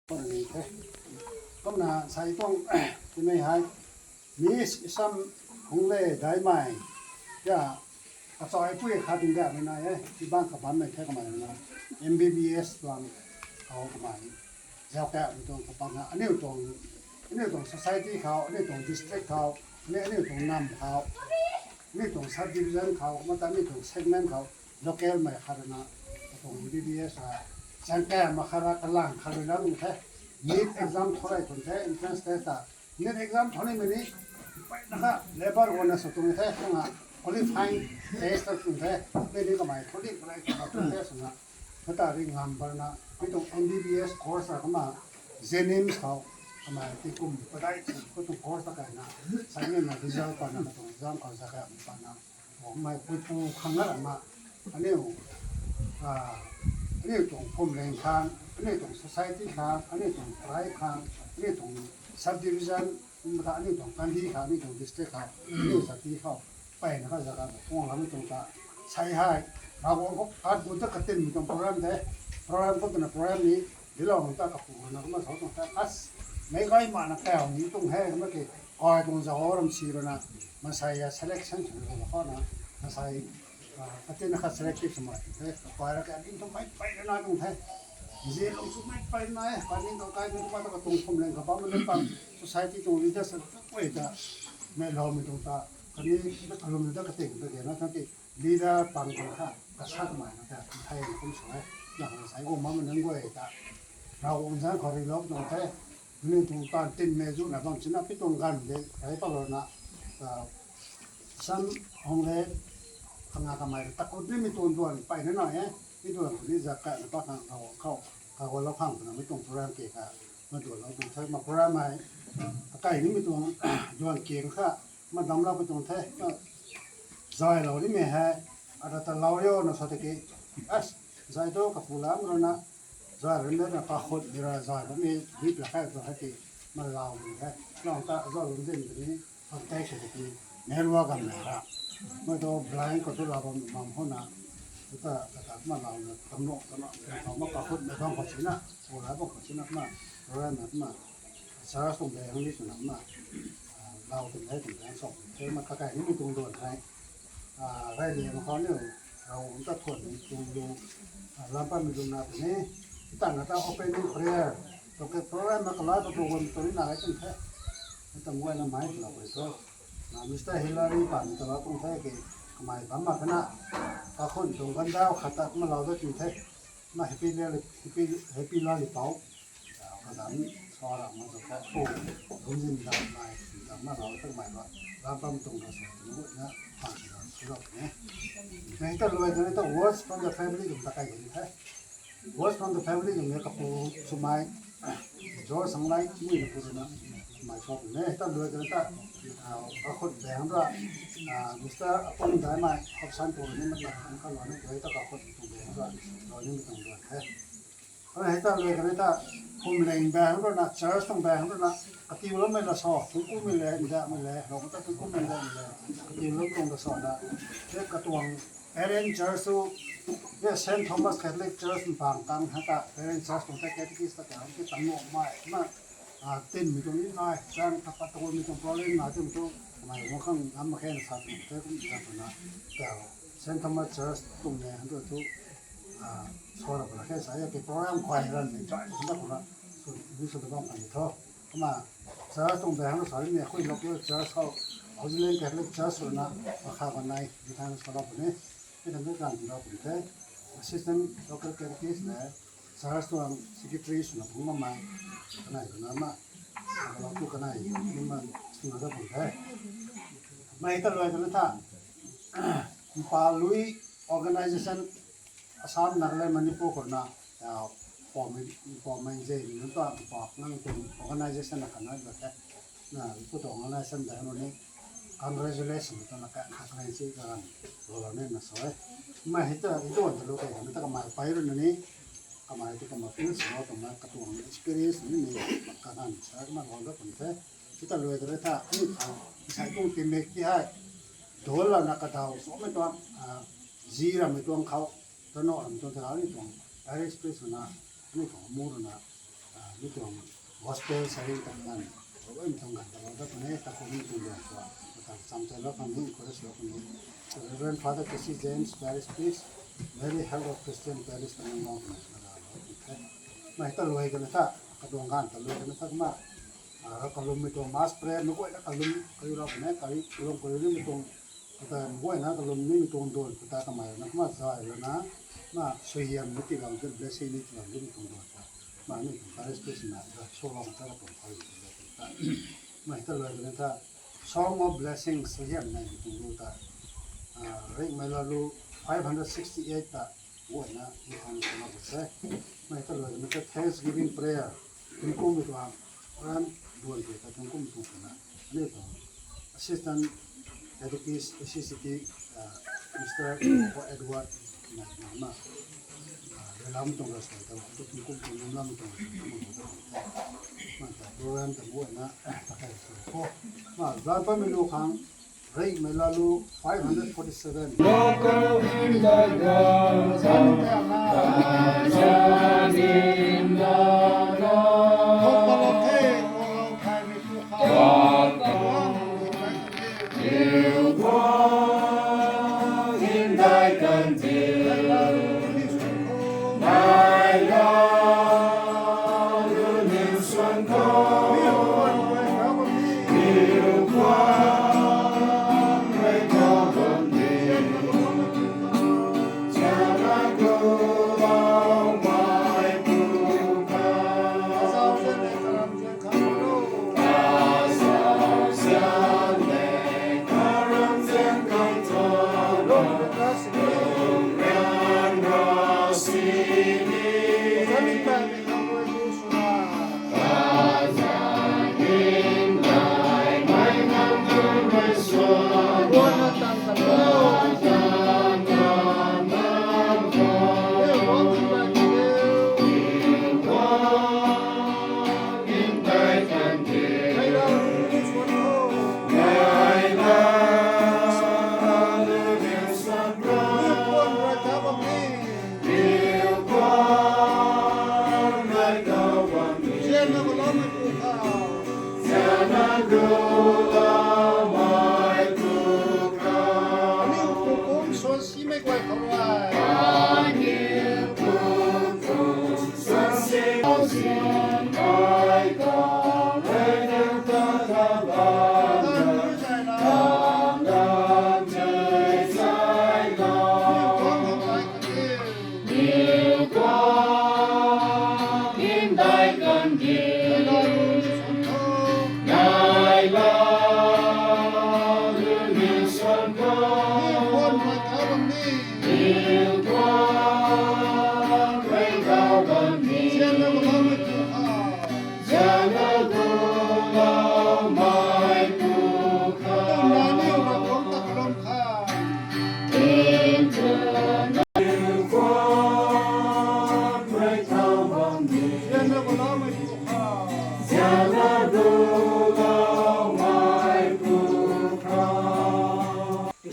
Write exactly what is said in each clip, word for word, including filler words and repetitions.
Kumna sai tuang timei hei Miss Isam Hunglae Daimei, ya, kachai pui khat ding damei na e, tibang kabammei the kamei na, M B B S tuang khou kamei zauc kaumei tuang kapangna aniu tuang, aniu tuang society khou, aniu tuang district khou, aniu, aniu tuang nam khou, aniu tuang subdivision khou, kumna ta aniu tuang segment khou local mei khat rui na, katuang M B B S a, zangkam ma khat ra kalang khat rui la tuang the. NEET exam thorei tuang the, entrance test ta. NEET exam thorei mei ni, mpeyna kha labour guangna sw tuang the, kumna qualifying test ta tuang the. Mei ni kamei thorei karai kha tuang the swna, kata ri ngam barna, mi tuang M B B S course a kumna JNIMS khou, kamei tingkum padeih khou tuang course ta kaina, sai ni na result pana katuang exam khou zauc kaumei pana, mei puipu khang na rana, aniu, ah, aniu tuang phuamling khang, aniu tuang society khang, aniu tuang tribe khang, aniu tuang subdivision, kumna ta aniu tuang kandi khang, aniu tuang district khang, aniu jati khou, mpeyna kha zauc kaumei tuang lam tuang ta, sai hei, Ravguangc khou kat gu ta katinmei tuang program de, program khou twna program ni, dilou ta kapu na kumna sa tuang ta, as, meic gay mana kau ni tuang he, kumna ki, kai tuang zauc ram si rana, masai ya selection sw rana khou na, masai, ah, katin kha selective swmei tuang the, kakai ra ka din tuang mei mpeyna nai tuang the. Nzianlou sw mei mpeyna nai e, kani tuang kai tuang kumna ta katuang phuamling kabam na pang, society tuang leaders ta, ui ta, meiloumei tuang ta, kani, kalum ta kating ta ge na, tang ti, leader pang tuang kha, kasakmei na ta, thei na kum sw e, na sai guang bammei nunc guay ta, Ravguangc zanc khou rilou tuang the, aniu tuang taanv tinmei zu na bam sina, pi tuang ganv de, kai palou na, ah, Isam Hunglae, kanga kamei ta kut nimei tuang duan mpeyna nai e, mi duan khou ni zauc kaina pa khang Ravguangc khou, kagualou khang twna mi tuang program ke kha, ma duanlou tuang the, ma program hei, akai nimei tuang duan kiang kha, ma damlou pui tuang the, zaylou nimei hei, ata ta lou rio na sa tiki, as, zay tu kapu lam rana, zay rui na kakhut ni ra zay bammei, bip la khe tu hei ti, ma lou ni the, lou ta zay lungzin tini, contact se tiki, network am na ra, mei tu blind khou tu lou bam mam hona, ta, ta, ta, ma lou na, tamlou, tamlou, ma kakhut mei bam khou sina, pu la bam khou sina, ma, rana, ma, church tuang bang ni swna, ma, ah, lou tuang the tuang bang sw, the ma kakai nimei tuang duan hei, ah, rey liang khou niu, Ravguangc ta thuan tuang lu, ah, lam patmei lungna tini, tang na ta opening prayer, tu ke program na kalai pa program tu ni na rai tuang the, ta nguayna mei twlou pui tu, ah, Mister Hillary pamei twlou tuang the ki, kamei bam mak kana, kakhun tuang gandau khat ta ma lou da tuang the, ma happy lali, happy, happy lali pou. Kadam sa ra ma ta kha pu, lungzin dam nai, dam na lou tak mei ba, lam bam tuang ra sa tuang na, pan sa ra sa ra ne. Mei ta luai ta ni ta words from the family kum ta kai ni the. Words from the family kum ni kapu swmei, George Sanglai ni na pu na, mei sa ne. Ta luai ta ni ta, ah, kakhut bang ra, ah, Mister Apung Daimei, Hopsan pu ni ma ta, ka luai ni, luai ta kakhut tuang bang ra, luai ni mi tuang luai the. Hei ta luai kanei ta, phuamling bang rui na, church tuang bang rui na, katiuloumei la sa, thungkummei le, ndamei le, lou ta thungkummei ndamei le, katiulou tuang la sa na, hei katuang parent church tu, hei Saint Thomas Catholic Church mpang kang hei ta, parent church tuang ta catechist ta kang, ki tang nuh mei, na, ah, tinmei tuang ni nai, chang ta pat tuang mi tuang problem nai tuang tu, mei wang khang ngam mak khe na sa tuang, te kum ta na, ta, Saint Thomas Church tuang ne, hei tu, ah, sa ra puna khe sa ya ki program khou hei ran ni chai kum ta kum na, sw, ni sw ta bam kan ni tho. Kumna, church tuang bang sa ni, khui local church khou, Auxiliary Catholic Church rui na, ma kha kan nai, ni thang sa ra puni, ni thang kan ra puni the, assistant local catechist le, church tuang secretary swna phung ma mei, kanei rui na ma, lou tu kanei, ni ma, swna ta puni the. Mei ta luai ta na ta, Mpa Lui organization, Assam, Nagaland, Manipur khou na, ah, pamei, pamei je, ni ta, pa, nang tuang organization na kanei ba the. Na, pu tuang organization da no ni, congratulation, ta na ka, ka, ka, si ka, lo lo ne na sa e. Mei hei ta, i tuan ta lo kai, na ta kamei pai rui na ni, kamei tu kamei feel sa lo, kamei katuang experience ni ni, ka, ka, sa, kamei lo lo kan the. Hei ta luai ta re ta, ni ta, sai tuang team mei ki hei, dol la na kadaw, so mei tuang, ah, zi ra mei tuang khou, ta no ram tuang ta ni tuang, parish priest na, ni tuang mu rui na, ah, Mi tuang gospel sharing ta kan, oi mi tuang kan ta lo da pune, ta ko mi tuang lo ta, ta cham ta lo kan ni, encourage lo kan ni. So Reverend Father Casey James, Parish Priest, Mary Help of Christian Parish, Tamenglong, na la lo kan the. Mei ta luai kan tha, ka tuang kan ta luai kan tha ma, a, kalum mi tuang mass prayer, mi guay na kalum, kayu lo kan the, kayu, kalum kayu ni mi tuang, kata mi guay na kalum ni mi tuang don, kata kamei na, ma zai lo na, ma suaihiam ni ti lo, blessing ni ti lo, ni mi tuang don ta. Ma ni tuang parish priest na, da, so long ta ka tuang parish priest na. Mei ta luai kan tha, Song of Blessings, suaihiam nei mi tuang lu ta. A, Reimei Lalu five hundred sixty-eight ta, guay na, ni kan ni kan se. Mei ta luai kan tha Thanksgiving Prayer, tingkum mi tuang, ram duan ke ta tingkum mi tuang na. Ni tuang Assistant Catechist, A C C T, uh, Mister Edward, na, na, na, uh, Relam tuang ras kai ta, tu kum kum kum lam tuang ras kai ta, ma, ma, ma, ta program ta bu na, ta kai sa ko. Ma, zan pa mi lu khang, Reimei Lalu five hundred forty-seven.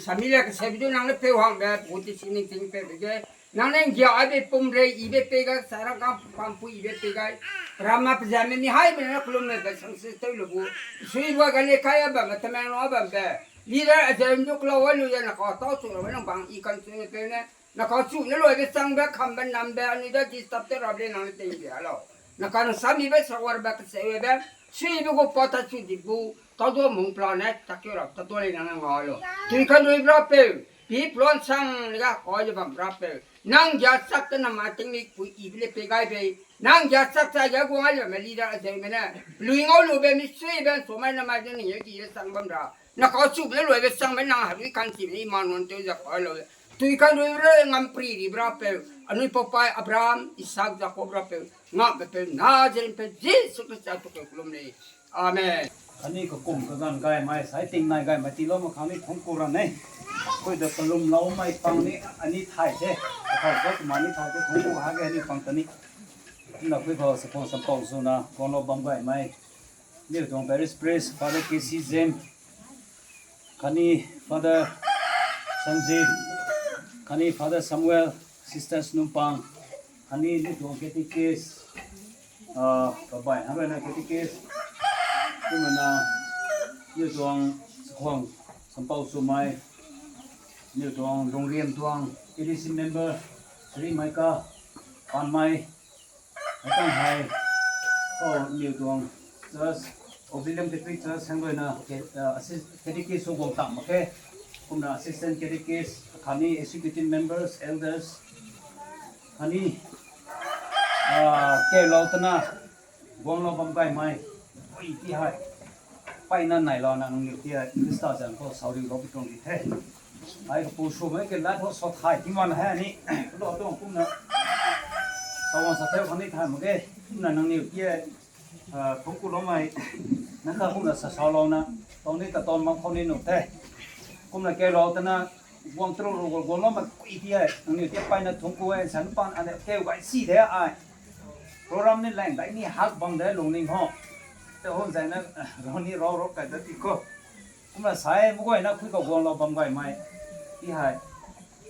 Samila ka sebi du nang le peu hang be, puti sining ting pe be ge. Nang nang gia ai be pum rei, i be pe ga, sarang kang pam pu i be pe ga. Rama pzam ni hai be na kulum me be sang se tei lu bu. Sui ba ga le kai a bam, tamang lo a bam be. Leader a jam du klo wa lu ya na ka tau chu lo nang bang i kan chu ne pe ne. Na ka chu ne lo be sang be, kham be, nam be, ani da disturb te rap le nang le tei be lo. Na ka na sami be, sa war be, ka se be. Sui be ko pa ta chu di bu. Ta do mung plan ne, ta kyo rap, ta do le nang nang lo. Tui kan rui bra pe. Pi plan sang le ga koi le bam bra pe. Nang ja sak ta na ma ting ni pui i le pe gai pe. Nang ja sak sa ja guang ai le ma leader a jai me na. Lui ngau lu be mi sui be so mai na ma jani ye ki ye sang bam ra. Na ka chu le lui be sang me nang ha lui kan si ni ma non te ja koi lo. Tui kan rui re ngam pri ri bra pe. Anui popai Abraham, Isaac, Jacob ra pe. Ngam be pe na jerin pe Jisu Khrista tu ke kulum ni. Amen. Ani kakum kaganv gaymei, sai ting nai gaymei tiilou mak khang ni thungc ku ra ne. Khui da kalumloumei pang ni ani thay the. Kathau kau kumna ni thay the, thungc ku ha ge ni pang ta ni. Kumna khui khou sapong sampou swna guanglou bam gaymei, aniu tuang parish priest Father K C James, khatni Father Sanjit, khatni Father Samuel, Sisters Numpang, khatni aniu tuang catechist, Ah, kabai hang rui na catechist, kumna, niw tuang sakhwang, sampau swmei, niw tuang Lungriam tuang A D C member, Sri Maika, Panmei, Maika hei, oh, niw tuang church, Auxilium Catholic Church hang rui na, ah, assist-, catechist sw guang tam mak khe, kumna assistant catechist, khatni executive members, elders, khatni, ah, keylou twna, guanglou bam gaymei, ui ti hei, mpeyna neilouna nangniw ti hei, Khrista zanc khou sauriulou pi tuang di the. Ai kapu swmei ke lat ho sw thay ti man hei ni, lou tuang kumna, sa guang sa theu khatni thay mak ge, kumna nangniw ti hei, ah, thungc kuloumei, nang kha kumna sa salouna, tuang ni ta tuang mak khou ni nuh the. Kumna keylou twna, guang tru ru guang guangloumei ui ti hei, nangniw ti mpeyna thungc ku e, san pan ane keu gay si de ai. Program ni lang dai ni hak bam de lungning ho. Te hon zai na, rau ni rau rau kai da ti khou. Kumna sa e, mak guayna khui khou guanglou bam gaymei. Ti hei,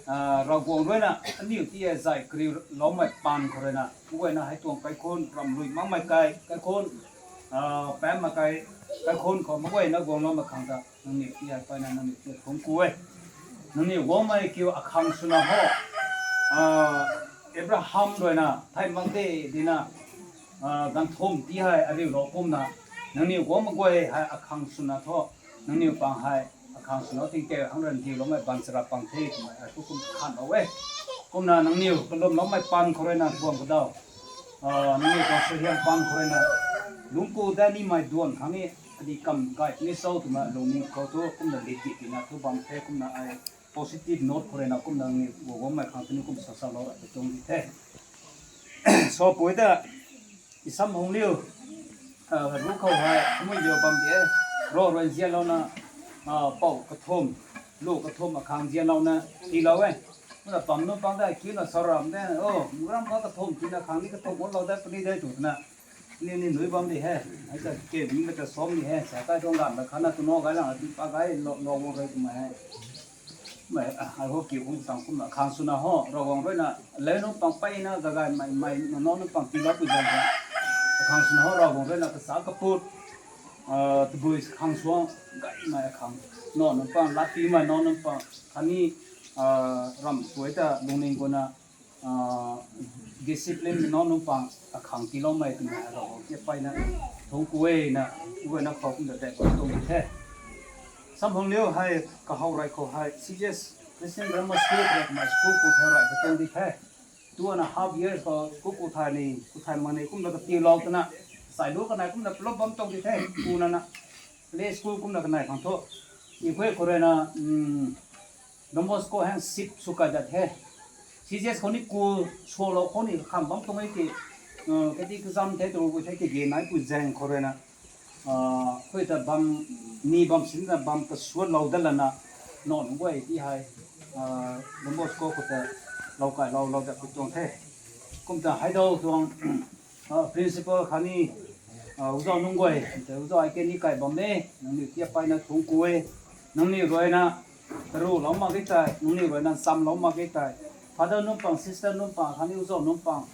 ah, Ravguangc rui na, aniw ti hei zay kariuloumei paan khou rui na, mak guayna hei tuang kaikhunc, ramlui makmei kai, kaikhunc, ah, pammei kai, kaikhunc khou mak guayna guangloumei khang ta, nangniw ti hei mpeyna nangniw ti thungc ku e. Nangniw guangmei kiu akhang swna ho, ah, Abraham rui na, thei mak de dina, ah, ganvthumh ti hei ariulou kumna, nangniw guangmei guay hei akhang swna thu, nangniw pang hei akhang swna tingkeu hang rui ndiuloumei baanchara pang the twmei ai thu kum khanlou e. Kumna nangniw kalumloumei paan khou rui na guang kadau, ah, nangniw tuang suaihiam paan khou rui na, lungc ku dat nimei duan khang ni, adi kam gay ni cho twmei lungning khou thu kumna lit di tina thu bam the, kumna ai positive note khou rui na kumna nangniw guang guangmei khang tini kum sa salou ra tuang di the. Sapui ta, i samhungliu, ah, ru khou hei, mui liu bam di e, ro rui nzianlouna, ah, pou kathumh, lu kathumh akhang nzianlouna, tiilou e. Kumna pam nunc pang ta, kiu na saram de, oh, muram kha kathumh, tina khang ni kathumh, guanglou dat puni de tu twna. Ni ni nui bam di he, hei ta ke ni mei ta som ni he, sa kai tuang ganv ta khatna tuno gay lang, ati pa gay lou, lou guang rui twmei he. Mei, ah, ai ho kiu kum tang kumna akhang swna ho, Ravguangc rui na, leu nunc pang mpeyna, gagaymei, mei, nunc nunc pang tiilou pui zang he. Akhang swna ho, Ravguangc rui na, kasa kaput, ah, tabui khang suang, gaymei akhang, nunc nunc pang, lat tiimei nunc nunc pang, khatni, ah, ram tuai ta lungning guna, ah, discipline nunc nunc pang akhang tiiloumei twmei Ravguangc ti mpeyna thungc ku e na, ku e na khou kumna dai bam tuang di the. Samhungliu hei kahow rey khou hei C G S Christian Grammar School twmei school ku thei rey bam tuang di the. Two and a half years khou school ku thei ni, ku thei mak ni kumna katiilou twna, sai lu kanei kumna plop bam tuang di the, ku na na. Play school kumna kanei khang thu. I khui khou rui na, um, Don Bosco hang sip sw kai dat the. C G S khou ni ku swlou khou ni kham bam tuang e ki, uh, catechism the tu ku the ki ge nai pu zaeng khou rui na, uh, khui ta bam, ni bam sin ta bam kasuatlou dat lana, nunc guay ti hei, uh, Don Bosco khou ta lou kai lou lou dat ku tuang the. Kumta hei dou tuang, ah, principal khatni, ah, uzau nunc guay, te uzau ai ke ni kai bam e, nangniw ti mpeyna thungc ku e, nangniw rui na, taru lou mak ge tei, nangniw rui na nchamlou mak ge tei, father nunc pang, sister nunc pang, khatni uzau nunc pang,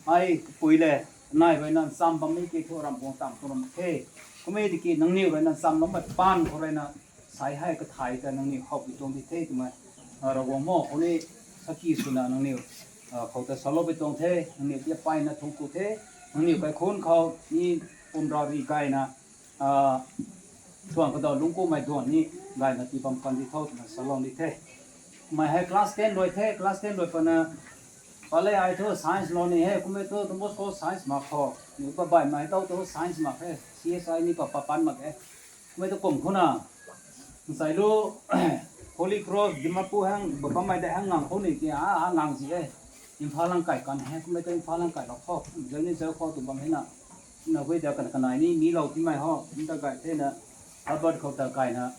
ai kapui le, nai rui na ncham bam e ki thu ram guang tam tu ram the, kum e di ki nangniw rui na nchamloumei paan khou rui na, sai hei kathai ta nangniw how pi tuang di the twmei, ah, Ravguangc mo khou ni, saki swna nangniw, ah, khou ta salou pi tuang the, nangniw ti mpeyna thungc ku the, nangniw kaikhunc khou ni pum ra ri gayna, ah, tuang kadau lungc kumei duan ni gayna tii bam kan di tho twna salou di the. Mei hei class ten rui the, class ten rui pana, pale ai thu science lou ni he, kum e thu Don Bosco science mak kho, ni pa baihmei tau thu science mak he, C S I ni pa, pa pan mak e. Mei tu kum khou na, nsai lu, Holy Cross, Dimapur hang, bammei de hang ngang khou ni ki, a, a ngang si e. Imphal lang kai kan he, kummei tu Imphal lang kai lou khou, zau ni zau khou tu bam he na. Na hui da kan kanei ni, mi lou timei ho, nta kai the na, Harvard khou ta kai na,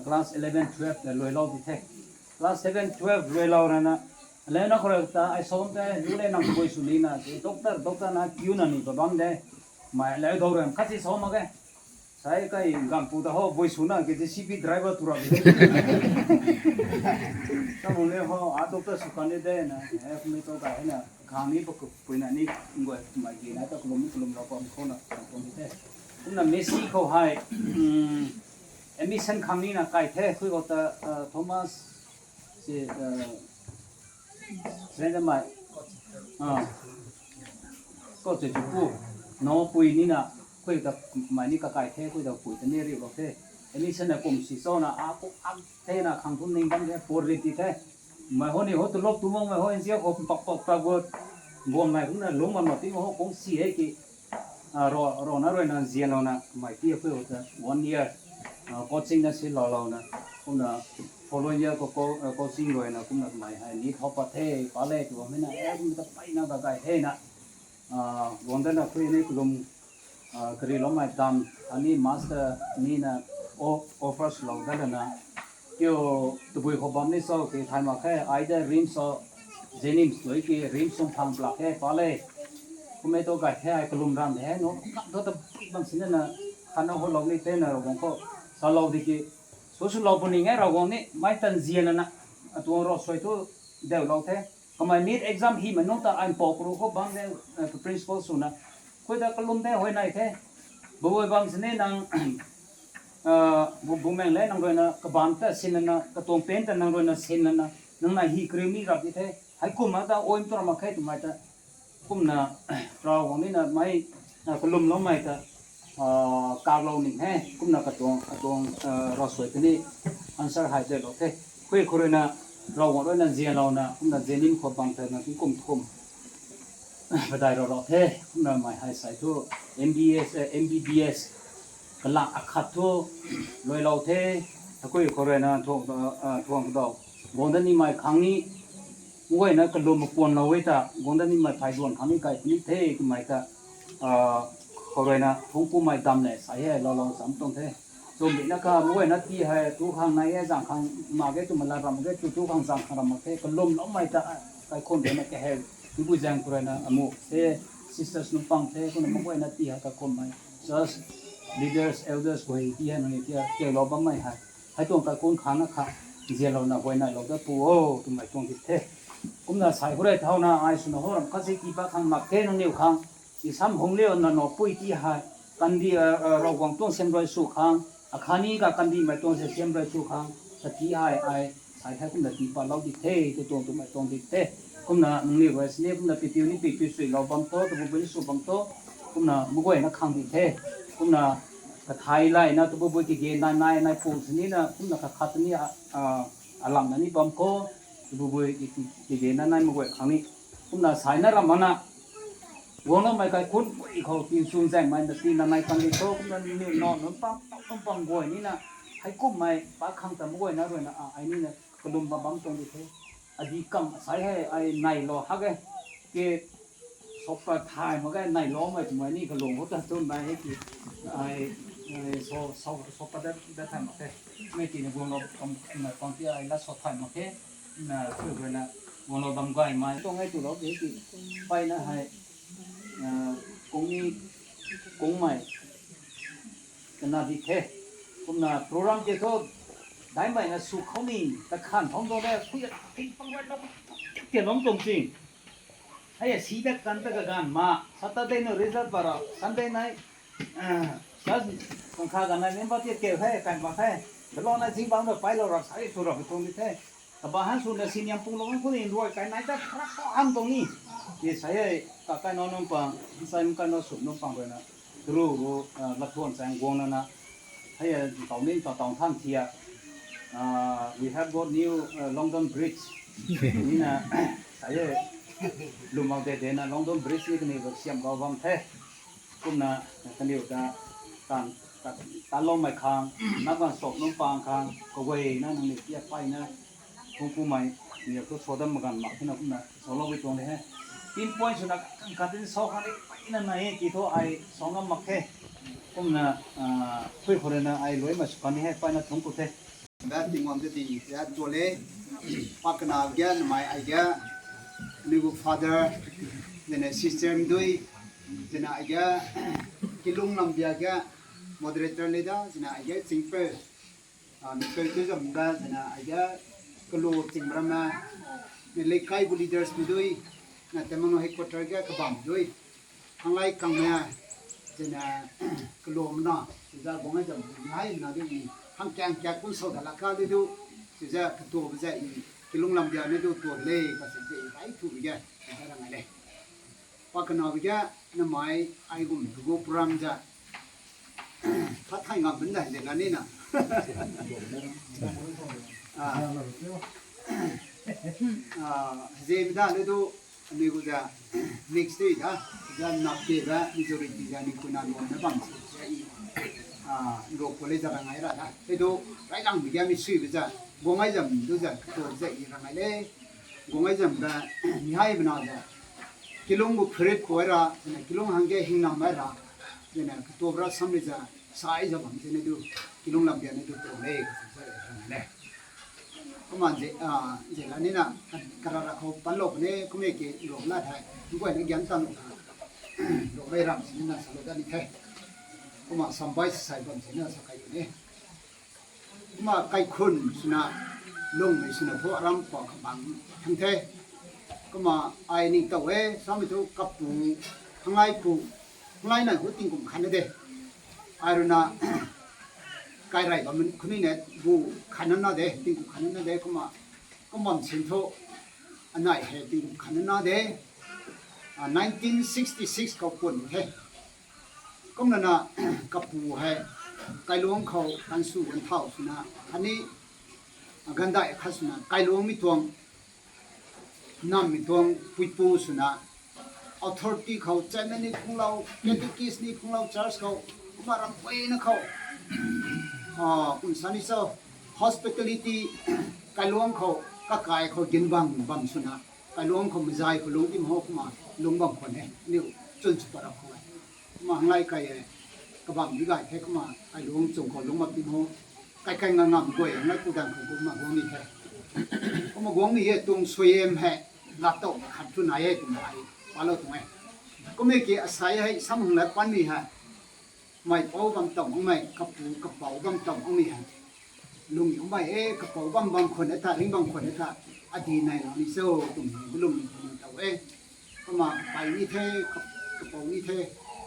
class eleven, twelve ta luailou di the. Class seven, twelve luailou rana, leu na khou rui ta, ai som te, lu le nang bui sw ni na, doctor, doctor na, kiu na ni, babam de. Mei leu dou rui, khat si som mak ge. Sai kai gampu ta ho, bui sw na, ke J C B driver tu ra bi. Samung le ho, a doctor sw kan de na, e, kummei tu kai na. Khang ni pa ku pui na ni ngoi mai gi na ta kulum ni kulum rau pam khou na kan tuang di the. Kumna Messi khou hei, um, admission khang ni na kai the, khui khou ta, uh, Thomas, si, uh, Sren mai. Ah. Ko chu chu pu. No pui ni na, khui ta mai ni ka kai the, khui ta pui ta ni ri lo the. Admission na kum si so na, a ku ak the na khang thum ning bam the, por ri ti the. Mai ho ni ho tu lok tu mong mai ho in sia ho pak pak pak gut. Guang nai kum na lung man ma ti ho kong si he ki. Ah, ro, ro na rui na zian lo na, mai ti khui ho ta one year, ah, coaching na si lo lo na. Kum na following year ko, ko, ah, coaching rui na, kum na mai hai ni thau pa the, pa le tu bam na, eh, kum ta pai na ka kai he na. Ah, guang da na khui ni kulum, ah, kari lo mai tam, ani master ni na o-, offers lo da na. Kiu tabui khou bam ni so ki thai mak khe, either RIMS or JNIMS tu ki RIMS sung phang plak khe pa le. Kumei tu gay the ai kalum ram the no, kap do ta bui bam sin na, khana ho lo ni te na Ravguangc khou sa lo di ki, so su lo puni ngai Ravguangc ni, mai tan zian na, atuang ro sui tu deu lo the. Kamei NEET exam hi ma nung ta ai pok ru khou bam de, eh, principal sw na. Khui ta kalum de hoi nai the. Bui bam sin ni nang, ah, bu, bu meng le nang rui na, kabam ta sin na, katuang pen ta nang rui na sin na, nang na hi krim ni rap di the. Hei kum ma ta oim tu ram mak khe tu mai ta. Kumna, Ravguangc ni na mai, ah, kalum lo mai ta, ah, kak lo ni he. Kumna katuang, katuang, ah, ro sui ta ni answer hai de lo the. Khui khou rui na, Ravguangc rui na zian lo na, kumna JNIMS khou bam ta na kum kum. Padai ro lo the, kumna mai hai sai thu, MBS, eh, MBBS, kalak akhat thu, loi lo the, takui khou rui na thuang, ah, thuang kadaw. Guang da ni mai khang ni, mugay na kalum mapuan lo e ta, guang da ni mai phai duan khang ni kai puni the, kumai ta, ah, khou rui na, thungc pu mai dam le, sai he, lo lo sam tuang the. Chumbi na kha, mugay na ti hei, tu khang nai e, zang khang ma ge, tu mala ram ge, tu, tu khang zang khang ram mak the, kalum lo mai ta, kai khon de na ke he, tu bu zang khou rui na, amu, the, sisters nung pang the, kuna mugay na ti hei, kai khon mai, church leaders, elders, khou hei ti hei, nang ni ti hei, ke lo bam mai hei, hei tuang kai khon khang na kha, zian lo na, guay nai lo da pu o, tu mai tuang di the. Kumna sai khou rui thau na, ai sw na ho ram kha si ti pa khang mak the, nang niw khang, I sam hung liu na no pui ti hei, kandi, ah, ah, Ravguangc tuang siam rui sw khang, akhani ka kandi mei tuang se siam rui sw khang, ta ti hei ai, sai thei kumna ti pa lou di the, tu tuang tu mei tuang di the. Kumna nangniw rui sini kumna pipiu ni pipiu sui lou bam tho, tu bubui ni sw bam tho, kumna mugay na khang di the. Kumna kathai lai na tu bubui kige nai nai nai pu sini na, kumna kakhat ni, ah, ah, alam na ni bam kho, tu bubui ki, ki, kige nai nai mugay khang ni. Kumna sai na ram mana, guang na mei kai khun pui khou tin sun zaeng mei na tin na nai kan di tho, kumna ni no nunc pang, pang, pang, pang guay ni na, hei kum mei pa khang ta mugay na rui na, ah, ai ni na kalum bam bam tuang di the. Adi kam sai hei, ai nai lo hak e. Ke sokpa thay mak ge, nai lo mei twmei ni kalung ho ta tun nai hei ki. Ai, ai, so, so, sokpa da, da thay mak the. Mei ti na guang lo kam, mei pang ti ai la so thay mak the. Na, tu guay na, guang lo bam guay mei. Tuang ai tu lo ke ki. Pai na hei, ah, kung ni, kung mei. Kana di the. Kumna program ke tho, dai mei na sw khou ni, ta khan thong do le, kui a, ting pang rai lo, tian lom tuang ting. Hei a, si da kan ta ka gan ma, Saturday na result ba ra, Sunday nai, ah, church kang kha gan nai member tiat keu the, kan mak the. Dalo na jing bang da pai lo ra, sai sw ra, tuang di the. Kaba han sw na siniam pung lo, khou ni ruai kai nai ta, pra ko han tuang ni. Ye sai e, ka kai no nung pang, sai mung kai no sw nung pang rui na. Ru ru, ah, lathuan chang guang na na. Hei, ah, tau nin tau tau than thia. Ah, we have got new, ah, London Bridge. Ni na, sai e, lumak de de na London Bridge ni kani ruk siam gau bam the. Kumna, kaniw ta, tan, tan, tan lou mei khang, nap gan sop nung pang khang, kaguay na nang ni tia pai na, kung pu mei, ni tu so dam magan mak thina kumna, so lou bi tuang de he. Tin point sw na, kan ka tin so khang ni, pai na nai e, ki tho ai, so ngam mak the. Kumna, ah, thui khou rui na, ai luai ma sw kan ni he, pai na thung ku the. Ba Tingwang ta di, ya tuale, pa kana ge, namai ai ge, aniu gu father, zena sister mdui, zena ai ge, kilung lam bia ge, moderator le da, zena ai ge, chingpe, ah, mipeu tu zam da, zena ai ge, kalu chingmram na, ne leikai gu leaders mdui, na Tamenglong headquarter ge kabam dui. Hanglai kangmei, zina, kalomna, siza guang ai zam, ngai na dui, hang kyang kyak kun sau da laka dui du, siza katuo ba za i, kilung lam dia na du tuo le, ka siza i, bai thu bi ga, siza rang ai le. Pa kana bi ga, na mai, ai gum, du gu program za, Phat thai ngam bun da, zina ni na. Ah, ah, zem da le du, ni gu za, mix tei da, za nap ke da, majority za ni kuna nuam na bam si, za i, ah, rok ko le za rangai ra da. Te du, rai lang bi ga mi sui bi za, guang ai zam du za, katuo za i rangai le. Guang ai zam da, mi hai bana za. Kilung gu pharit poi ra, zina kilung hang ge hing nam mai ra, zina katuo ra sam le za, sai za bam zina du, kilung lam dia na du tuo le, ka sa sa le. Kumna ze, ah, ze la ni na, ka, karara khou pan lou ne, kume ki lou la thai, tu guay na gyan tan lou na, lou mei ram si na sa lou da ni the. Kumna sambai sai bam si na sa kai ne. Kumna kaikhun swna, lungmei swna thu aram pau kabang thang the. Kumna ai ning tow e, samei thu kapu, hanglai pu, hanglai na hu tingkum khan na de. Ai rui na, kai rai bam khuni ne, bu khan na de, tingkum khan na de, kumna, kumna sin thu, anai he tingkum khan na de. Ah, nineteen sixty-six khou pun the. Kumna na, kapu hei, kailuang khou kansu ganthau swna, khatni, gandai khat swna, kailuang mi tuang, nam mi tuang, puipu swna, authority khou, chairman ni phunglou, catechist ni phunglou, church khou, kumna ram pui na khou, ah, kum sa ni so, hospitality, kailuang khou, kakai khou, ginbang bam swna, kailuang khou, mazai khou, lung tim ho, kumna, lung bam khou ne, niu, chun chu parap khou e. Kumna hanglai kai e, kabam di gay the kumna, kailuang chung khou lung mak tim ho, kai kai nga ngam guay, hanglai kudan khou kumna guang ni the. Kumna guang ni he tuang suai em he, lap tow khat thu nai e twna ai, pa lou tuang e. Kumna ki asai hei, sam hung la pan ni he, mei pou bam tow hung mei, kapu kapou bam tow hung ni he. Lung yong bai e, kapou bam bam khwan e tha, ring bam khwan e tha, adi nai lou ni cho, twmei lung ni khwan tow e. Kumna kapai ni the, kap-, kapou ni the,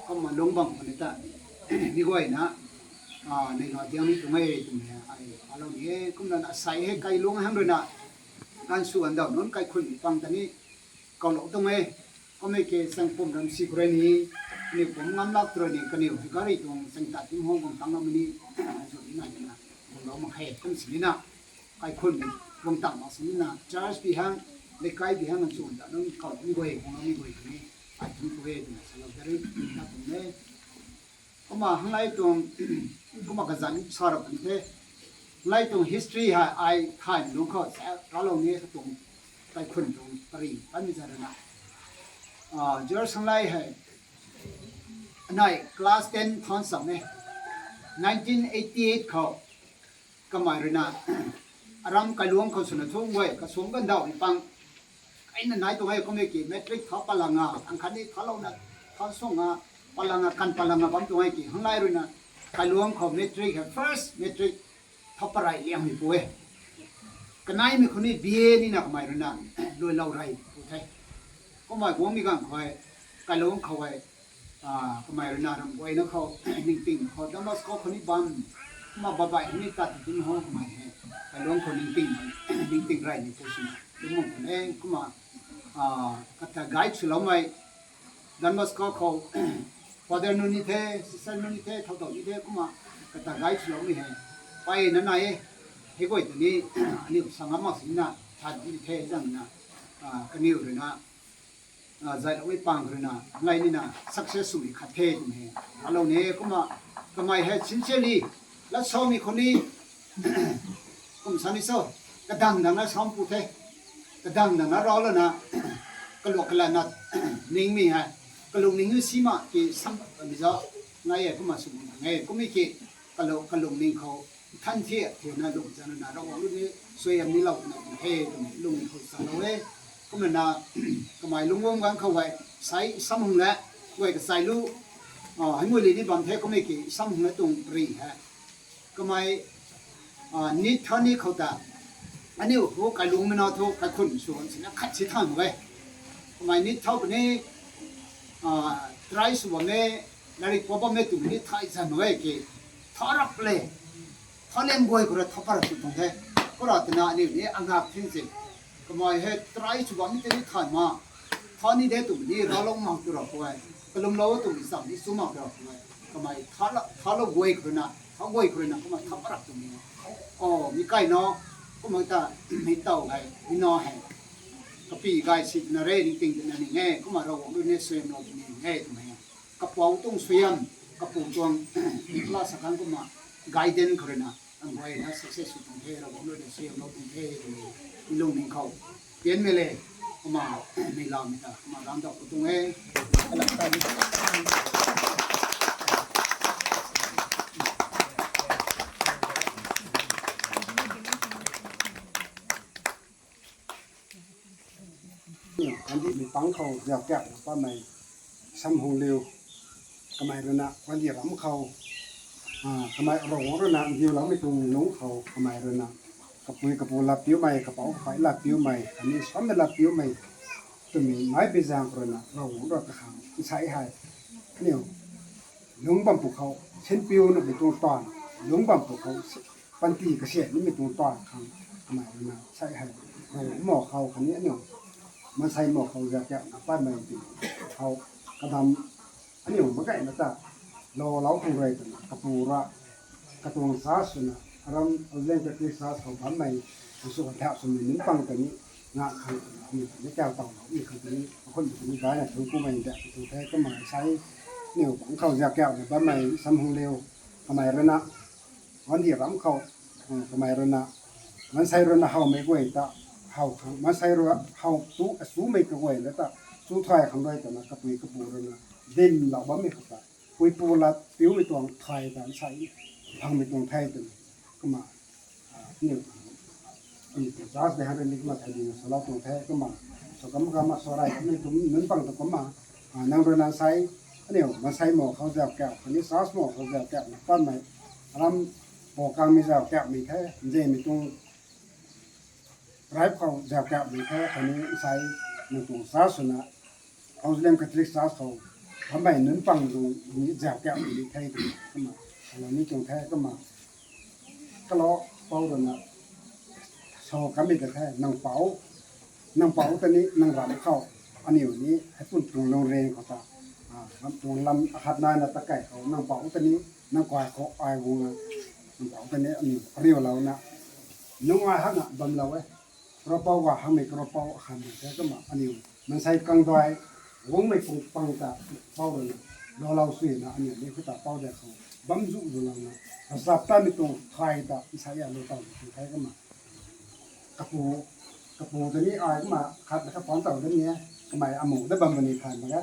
kumna lung bam khwan e tha, mi guay na, ah, nei lou diang ni tuang e, twmei ai, pa lou ni e, kumna na asai hei kailuang hang rui na, gansu gandau nunc kaikhun pang ta ni, kau lou tuang e, kumna ke sang pum ram si khou rui ni, kaniw pum ngam lak tu rui ni, kaniw hei gari tuang sang tat tim hong guang tang lou mei ni, zu ni na ni na, guang lou mak khe, kum si ni na, kaikhun, guang tang mak si ni na, church bi hang, leikai bi hang, nang chun ta nunc kau ni guay, guang lou ni guay ni, ai tum tu e, twna sa lou ta ri, na tum e. Kumna hanglai tuang, kumna kazanc sa rap kan the. Hanglai tuang history hei ai thay lung khou sa ra lou ni katuang kaikhun tuang pari kan mi za rui na. Ah, George Hanglai hei anai class ten than sam e. Nineteen eighty eight khou kamei rui na aram kailuang khou swna thung guay, kasuang gandau ni pang. Ai na nai tuang e kumna ki matric tha palanga, ang khatni tha lou na, tha suang a, palanga, kan palanga bam tuang e ki, hanglai rui na, kailuang khou matric hei, first matric, tha parai liang ni pu e. Kanai mi khou ni B A ni na kamei rui na, lui lou rei pu the. Kumna guang mi gang khou e, kailuang khou e, ah, kamei rui na ram guay na khou, ningting khou, Don Bosco khou ni bam, kumna babai ni tat ti ho kamei he. Kailuang khou ningting, ningting rei ni pu si na, lung mak kan e, kumna, ah, kata guide swlou mei, Don Bosco khou, father nunc ni the, sister nunc ni the, thau thau ni the, kumna, kata guide swlou mei he. Pai na nai e, hei guay ta ni, aniu sa ngam mak si na, tha ni the, zang na, ah, kaniw rui na, ah, zai lou e pang rui na, ngai ni na, success sw ni khat the, twmei he. Alou ni, kumna, kamei he, sincerely, lat sa mi khou ni, kum sa ni so, kadang dang na sam pu the, kadang dang na rau lana, kaluk kalana, ning mi he, kalung ning si ma ki sam mi za, ngai e, kumna sw mi ngai, kumna ki, kalou, kalung ning khou, than the, the na lung zan na, rau lu ni, suai am ni lou na, the, lung ning khou sa lou e, kumna na, kamei lung wang gang khou wai, sai, sam hung le, wai ka sai lu, ah, hei mui li ni bam the, kumna ki, sam hung le tuang ri he. Kamei, ah, ni tha ni khou ta, aniu hu kailuang mei na thu, kaikhun sw si na khat si than e. Kamei ni thau puni, try sw bam e, lairik pa bam e twmei ni thai zan mak e ki, tha rap le, tha lem guay khou rui tha parap sw tuang the. Khou ra twna aniu ni angak thin si. Kamei hei try sw bam ni tei ni thay ma, tha ni de twmei ni ralou mak tu ra khou e, kalumlou twmei cham ni sw mak tu ra khou e. Kamei thalou guay khou ruina, tha guay khou ruina kamei tha parap twmei, o mi kai na, kumna ta, mi taw hei mi na hei, kapi gay si twna re, ringting twna ning e, kumna Ravguangc rui ni suaihiamlou twmei ning e twmei, kapou tuang suaihiam, kapu tuang, class akhang kumna, guidance khou ruina, ang guayna success sw tuang the, Ravguangc rui ni suaihiamlou tuang the twmei, mi lungning khou, pianmei le, kumna, mi laumei ta kumna ram dau khou tuang e. Kandihmei pang khou zauc kiak na patmei, Samhungliu, kamei ruina kandih ram khou, kamei Ravguangc ruina ndiuloumei tuang lungc khou kamei ruina, kapui kapu latpiumei, kapouc kapei latpiumei, khatni samei latpiumei, twmei meic pi zaeng khou ruina Ravguangc rui kakhang nsei hei, aniu, lungc bam pwkhou sinpiu namei tuang taanv, lungc bam pwkhou panty kasiat nimei tuang taanv khang kamei ruina nsei hei, Ravguangc mo khou khatni aniu, maansei mo khou zauc kiak na patmei ti, khou, kadam, aniu mak gayna ta, loulou khang rui twna kapu ra, katuang sa swna, aram Auxiliary Baptist Church khou bammei, sw kathau swmei nunc pang ta ni, nga khang twna aniu ta ni kau tawloumei khang ta ni, akhun ta ni gayna thun kumei ta tu the. Kumna nsei, aniu pang khou zauc kiak na bammei Samhungliu, kamei ruina, kandih ram khou, kamei ruina, maansei ruina howmei guay ta, how khang, maansei rui how tu asumei kaguay la ta, chu thay khang rui twna kapui kapu ruina, dinlou bammei khou ta, puipu latpiumei tuang thay ta nsei, phangmei tuang the twna, kumna, aniu, aniu tuang church de han rui ni kumna thay dina salou tuang the. Kumna, sw kam kamna sw rai kamei tuang nunc pang ta kumna, nang ruina nsei, aniu maansei mo khou zauc kiak khatni church mo khou zauc kiak na patmei, aram, pou kangmei zauc kiakmei the, nzemei tuang, rai khou zauc kiakmei the, khatni nsei, nang tuang sa swna, Auxiliary Catholic Church khou, bammei nunc pang tuang ni zauc kiakmei ni the twna, kumna, salou ni tuang the. Kumna, kalou, pou ruina, sw kamei ta the, nang pou, nang pou ta ni nang ram khou, aniu ni hei pun tuang lungring khou ta, ram tuang lam akhat naina ta kai khou nang pou ta ni, nang kai khou ai guang, nang pou ta ni aniu ariulouna, nungai hana bamlou e. Ravpou ga hamei, ravpou hamei the kumna aniu maansei kangdai, guangmei pung pang ta, pou ruina, loulou suina aniu ni khou ta pou de khou, bam zu zulouna, kachap tamei tuang thay ta nsei a lou taw tu the kumna, kapu, kapu ta ni ai kumna khat na kapang taw de ni, kamei amu da bam puni thay mak ge,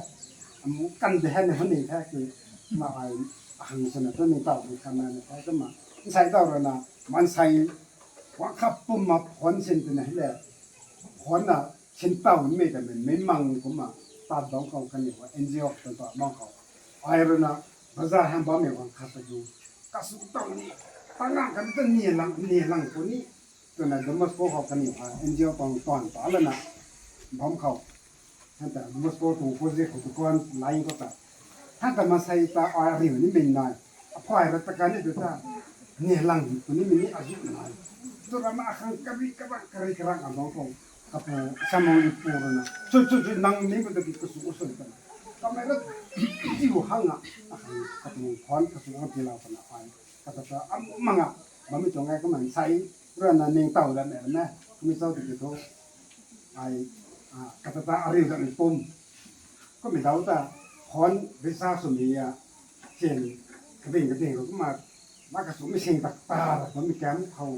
amu kan de han ni hun ni the ki, kumna ai, ahang swna tu ni taw ni khat na ni the kumna, nsei taw ruina, maansei, guang khat pumna phone sin twna hei le, phone na sin taw nimei ta mei, mei mang kumna, tat bam khou kaniw khou N G O khou ta bam khou, ai ruina, bazar hang bammei guang khat ta tu, kasu taw ni, ta ngang kan ta ni lang, ni lang khou ni, twna Don Bosco khou kaniw khou N G O tuang tuan ta lana, bam khou, hanta Don Bosco tuang project khou dukan line khou ta, hanta maansei ta ai riu nimei nai, aphay ra ta kan ni tu ta, ni lang khou nimei ni azu nai, tu rana akhang kari karak, kari karak abang khou, kapu, Samhungliu pu ruina, chu chu chu nang ni bu ta ki kasu sw ta, kamei ra, tiu hanga, akhang katuang phone kasu hang tilou kana ai, kata ta am manga, bammei tuang e kumna nsei, ruina ning taw da mei na, kumei chau tiki thu, ai, kata ta ariu da mei pum, kumei daw ta, phone recharge swmei a, sin, kading kading khou kumna, na kasumei sing tak ta ra bammei kam khou,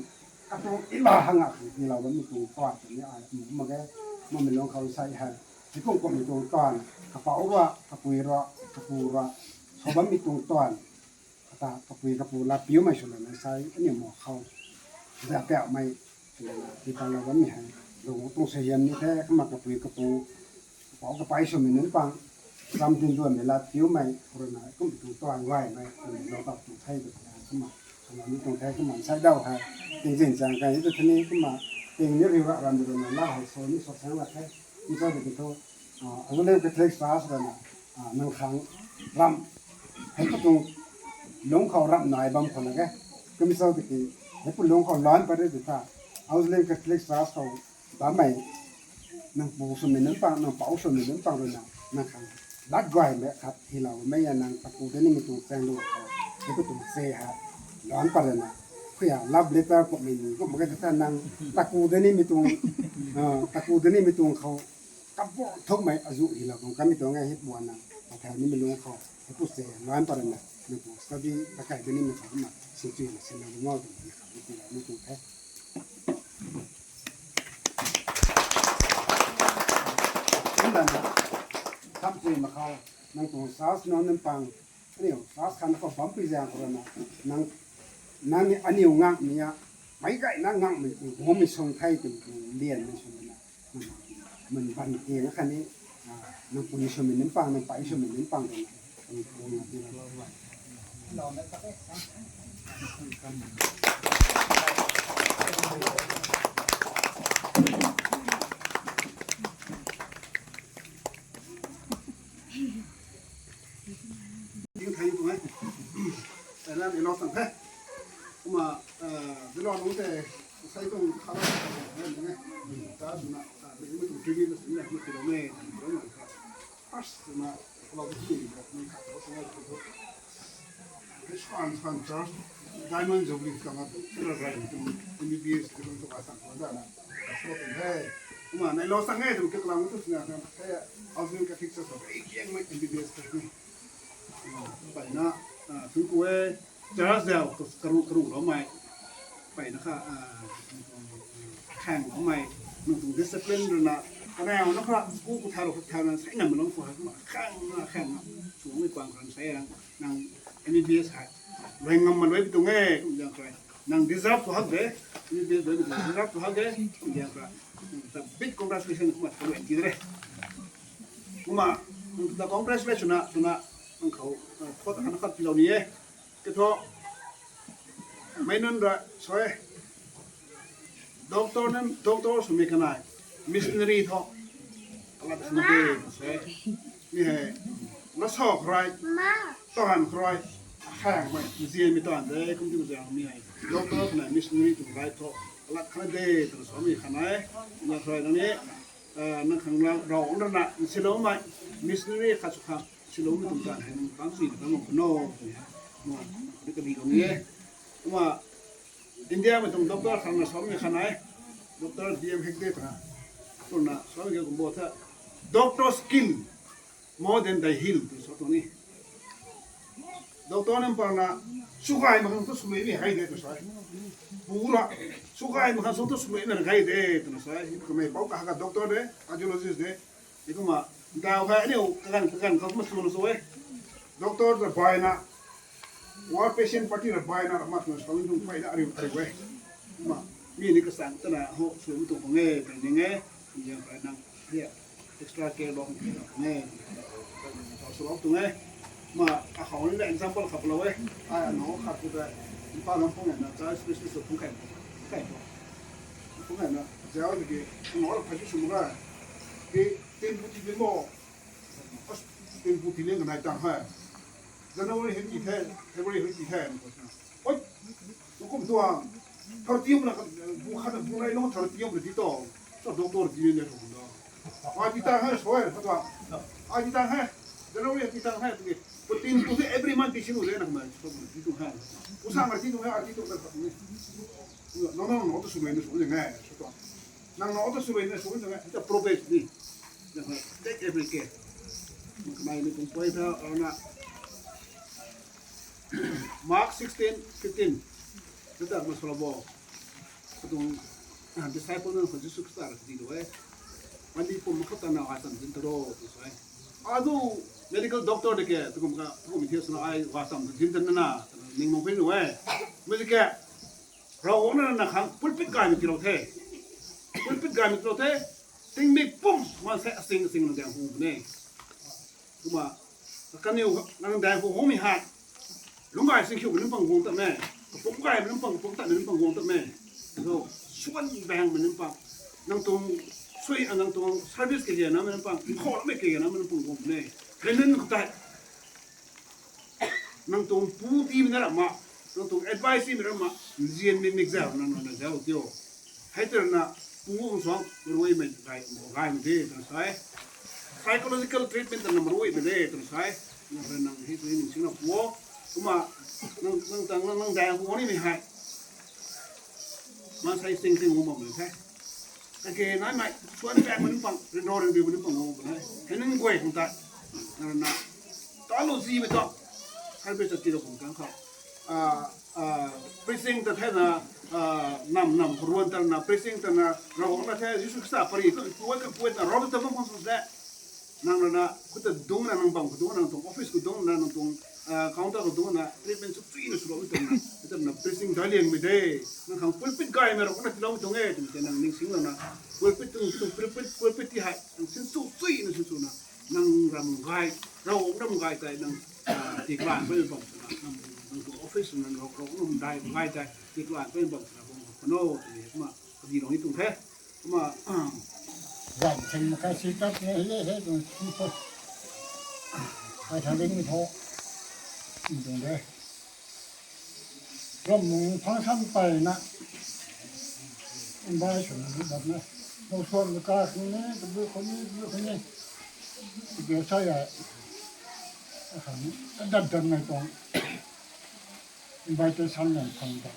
katuang ila hanga khang tilou bammei tuang tuan twni ai amu mak ge, mamei lung khou nsei hei, hei kum kummei tuang tuan, kapou rui, kapui rui, kapu rui, sw bammei tuang tuan, kata kapui kapu latpiumei swna maansei aniu mo khou, zauc kiakmei, swna tipatlou bammei hei, Ravguangc tuang suaihiam ni the kumna kapui kapu, kapouc kapey swmei nunc pang, cham dinduanmei latpiumei khou ruina kum tuang tuan gaymei twmei lou tau tuang the tw kumna, swna ni tuang the kumna nsei daw hei, tingzin chang kai ni tu theni kumna, ting ni riu ra ram ruina la hei sw ni sw sang la the, nsei tiki thu, Azulim Catholic Church rui na nang khang ram hei pu tuang lungc khou ram nai bam khou na ke, kum sw tiki hei pu lungc khou lan pat ri di tha. Azulim Catholic Church khou bammei nang pu swmei nunc pang, nang pou swmei nunc pang rui na nang khang lat guaymei khat hilou mei ya nang taku da nimei tuang chaeng lu khou hei pu tuang se ha lan pat rui na khuya love letter kummei ni kum ka ta nang taku da nimei tuang taku da nimei tuang khou kapu thukmei azu hilou tuang kamei tuang e hei pu na pathau nimei lungc khou hei pu se lan pat rui na nang pu study kakai da nimei khou kumna sin tuna sinna lu ngau tuang ni khang ni tiiloumei tuang the. Kumna na tham tui mak khou nang tuang church nunc nunc pang aniu church khan khou bampui zaeng khou rui na nang nang ni aniu ngakmei a meic gayna ngakmei guangmei sung the twmei tuang lianmei sw na mun ban tiang khatni nang puni swmei nunc pang, nang pai swmei nunc pang rui na nang tuang na ti Ting thei tuang e. Tailan ilo tang the. Kumna dilo nunc tei sai tuang khala ne ne ta swna ta ni mi tuang tribute na swna mi tuang me tuang me. First na khala tu ni ni kha swna tu. This one, one church, Diamond Jubilee kang a tu ra ra tu M B B S tu tu ka sang ko da na. Sw tuang the. Kumna nai lo sang e tu ke klang tu swna kan the. Azulim Catholic Church of Asian M B B S tu ni. Pai na thun ku e church zau karu karu lou mei. Pai na kha khang lou mei. Nang tuang discipline rui na kanau na kha school ku thau rou kha thau na sai ngam lou ku ha kumna khang na khang na. Sw mei kuang kan sai a nang M B B S hai. Lui ngam ma lui tuang e kum zang krai. Nang deserve tu hak de. M B B S lui tu deserve tu hak de. Kum zang krai. Big congratulations kumna kalu en ti de. Kumna nang ta congratulate swna swna nang khou thot khat khat pilou ni e. Ke thu meic nunc rui sw e. Doctor nunc doctor swmei kanei missionary thu kalat na de sw e. Mi hei na sa khou rui taanv khou rui akhangmei nzianmei taanv de kum ti zaeng mi hei doctor kanei missionary tuang life thu kalat khat de twna samei khanei na khou rui nang ni nang khang rau rana nsiloumei missionary khat sw khang siloumei tuang taanv hei nang tang sui na tang mak kano tw e. Kumna nang khou ni kadi lou ni e. Kumna India mei tuang doctor khang na samei khanei Doctor D M Hegde twna twna samei ke kumbo the doctor skill more than thy heal tw sa tuang ni. Doctor nunc pang na sukai mak khang tu swmei ni hei de tw sa e. Pura sukai mak khang tu swmei na hei de twna sa e. Kamei pou kaha ka doctor de, cardiologist de. Kumna ntau hei aniu kaganv kaganv khou kumna swna sw e. Doctor ta bai na war patient party ra bai na mak na sw tuang pai na ariu ariu e. Kumna mi ni kasang tana ho swmei tuang pang e pai ning e. Kum zang krai nang hei extra care lou khang e. Sa swlou tuang e. Kumna akhou ni na example khat lou e. Ai ano khat tu ta Imphal lam phung e na church business phung kai phung kai phung e na zau tiki ano phai sw sw mak ga. Ki tin pu ti din mo. Tin pu ti liang kanei tang hei January hei ti the, February hei ti the. Oi, kum tuang thirty na bu khat bu nai lou thirty na ti to. So doctor ti liang de tuang da. Ai ti tang hei sw e khat tuang. Ai ti tang hei January ti tang hei tu ki. Pu tin pu the every month ti sinu de na kamei. So ti tuang hei. Pu sang ti tuang hei ai ti tuang da khat ni. No no no tu sw mei ni sw ni ngai sw tuang. Nang na auto sw rui na sw rui na ta progress ni. Nang take every care. Kamei ni tuang point tha na Mark sixteen fifteen. Nata ma sala bo. Tuang disciple nunc khou Jisu Khrista ra di do e. Mani pum khou ta na a cham din ta ro tu sa e. Adu medical doctor de ke tukum ka tukum thias na ai wa cham din ta na na ning mong pin do e. Mui ke Ravguangc na khang pulpit gaymei tilou the. Pulpit gaymei tilou the. Tingmik pum maansei asing asing na daeng hu ne. Kumna kaniw nang daeng hu humei hei lungc gay sing khiumei nunc pang guang tat me. Kapumc gaymei nunc pang kapumc tatmei nunc pang guang tat me. So swan bangmei nunc pang nang tuang Tui nang tuang service kage na mei nang pang, khou mei kage na mei nang pang guang ne. Hei nunc khou tei nang tuang pu ti mei na ram ma, nang tuang advice ti mei ram ma, nzian mei mik zau nang na zau tio. Hei tei na pu ang suang rui mei gai, gai mei de tang sai. Psychological treatment tana rui mei de tang sai. Nang nang hei sui ning sing na pu. Kumna nang nang tang nang nang dai pu ni mei hei. Maansei sing sing hu bam mei the. Kage nai mei suan pang mei nunc pang, rinro rinbiu mei nunc pang hu bam mei the. Hei nunc guay khang tei nang na ta lo zi mei ta. Hei bei ta ti lo khang kang khou. Ah, ah, preaching ta the na, ah, nam nam khou ruan ta na preaching ta na Ravguangc na the Jisu Khrista pari ka puat ka puat na ram ta bam khang sw se. Nang rui na khou ta dung na nang bam khou dung na nang tuang office khou dung na nang tuang, ah, counter khou dung na treatment sw chui na sw lou tuang na, tuang na preaching dai liang mei de. Nang khang pulpit gai mei rui na tilou tuang e, tuang se nang ning sing lou na. Pulpit tuang, tuang pulpit, pulpit ti hei nang sin sw chui na sw sw na. Nang ram gai, Ravguangc ram gai tei nang, ah, ti klan bai bam sw na. Nang, nang tuang office na rau, rau nang dai gai tei ti klan bai bam sw na bam khou no, tuang e, kumna, kadi rong ni tuang the. Kumna, ah, zan thing ma kai si tat ne, he, he, tuang, tuang, tuang. Kai tha ding mi tho. Tuang de. Ram mung phang san pay na. Mbai sw ni dat na. Nau suan ka ka khang ni, tu bu khou ni, tu bu khou ni. Tu bu sa ya. Akhang, adat dan nai tuang. Invitation nang phang ta.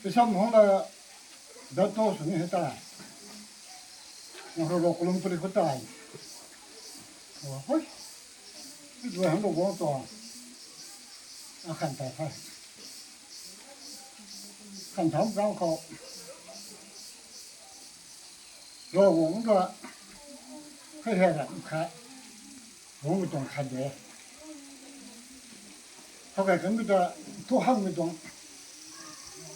Isam hong la dato sw ni hei ta. Nang rau rau kalum pali khou tai. Hoi. Zua hang rau guang tuang. A khan ta kha. Khan tham kang khou. Rau guang ta. Hei hei ram kha. Guang mi tuang khan de. Thau kai kan mi ta thu hang mi tuang.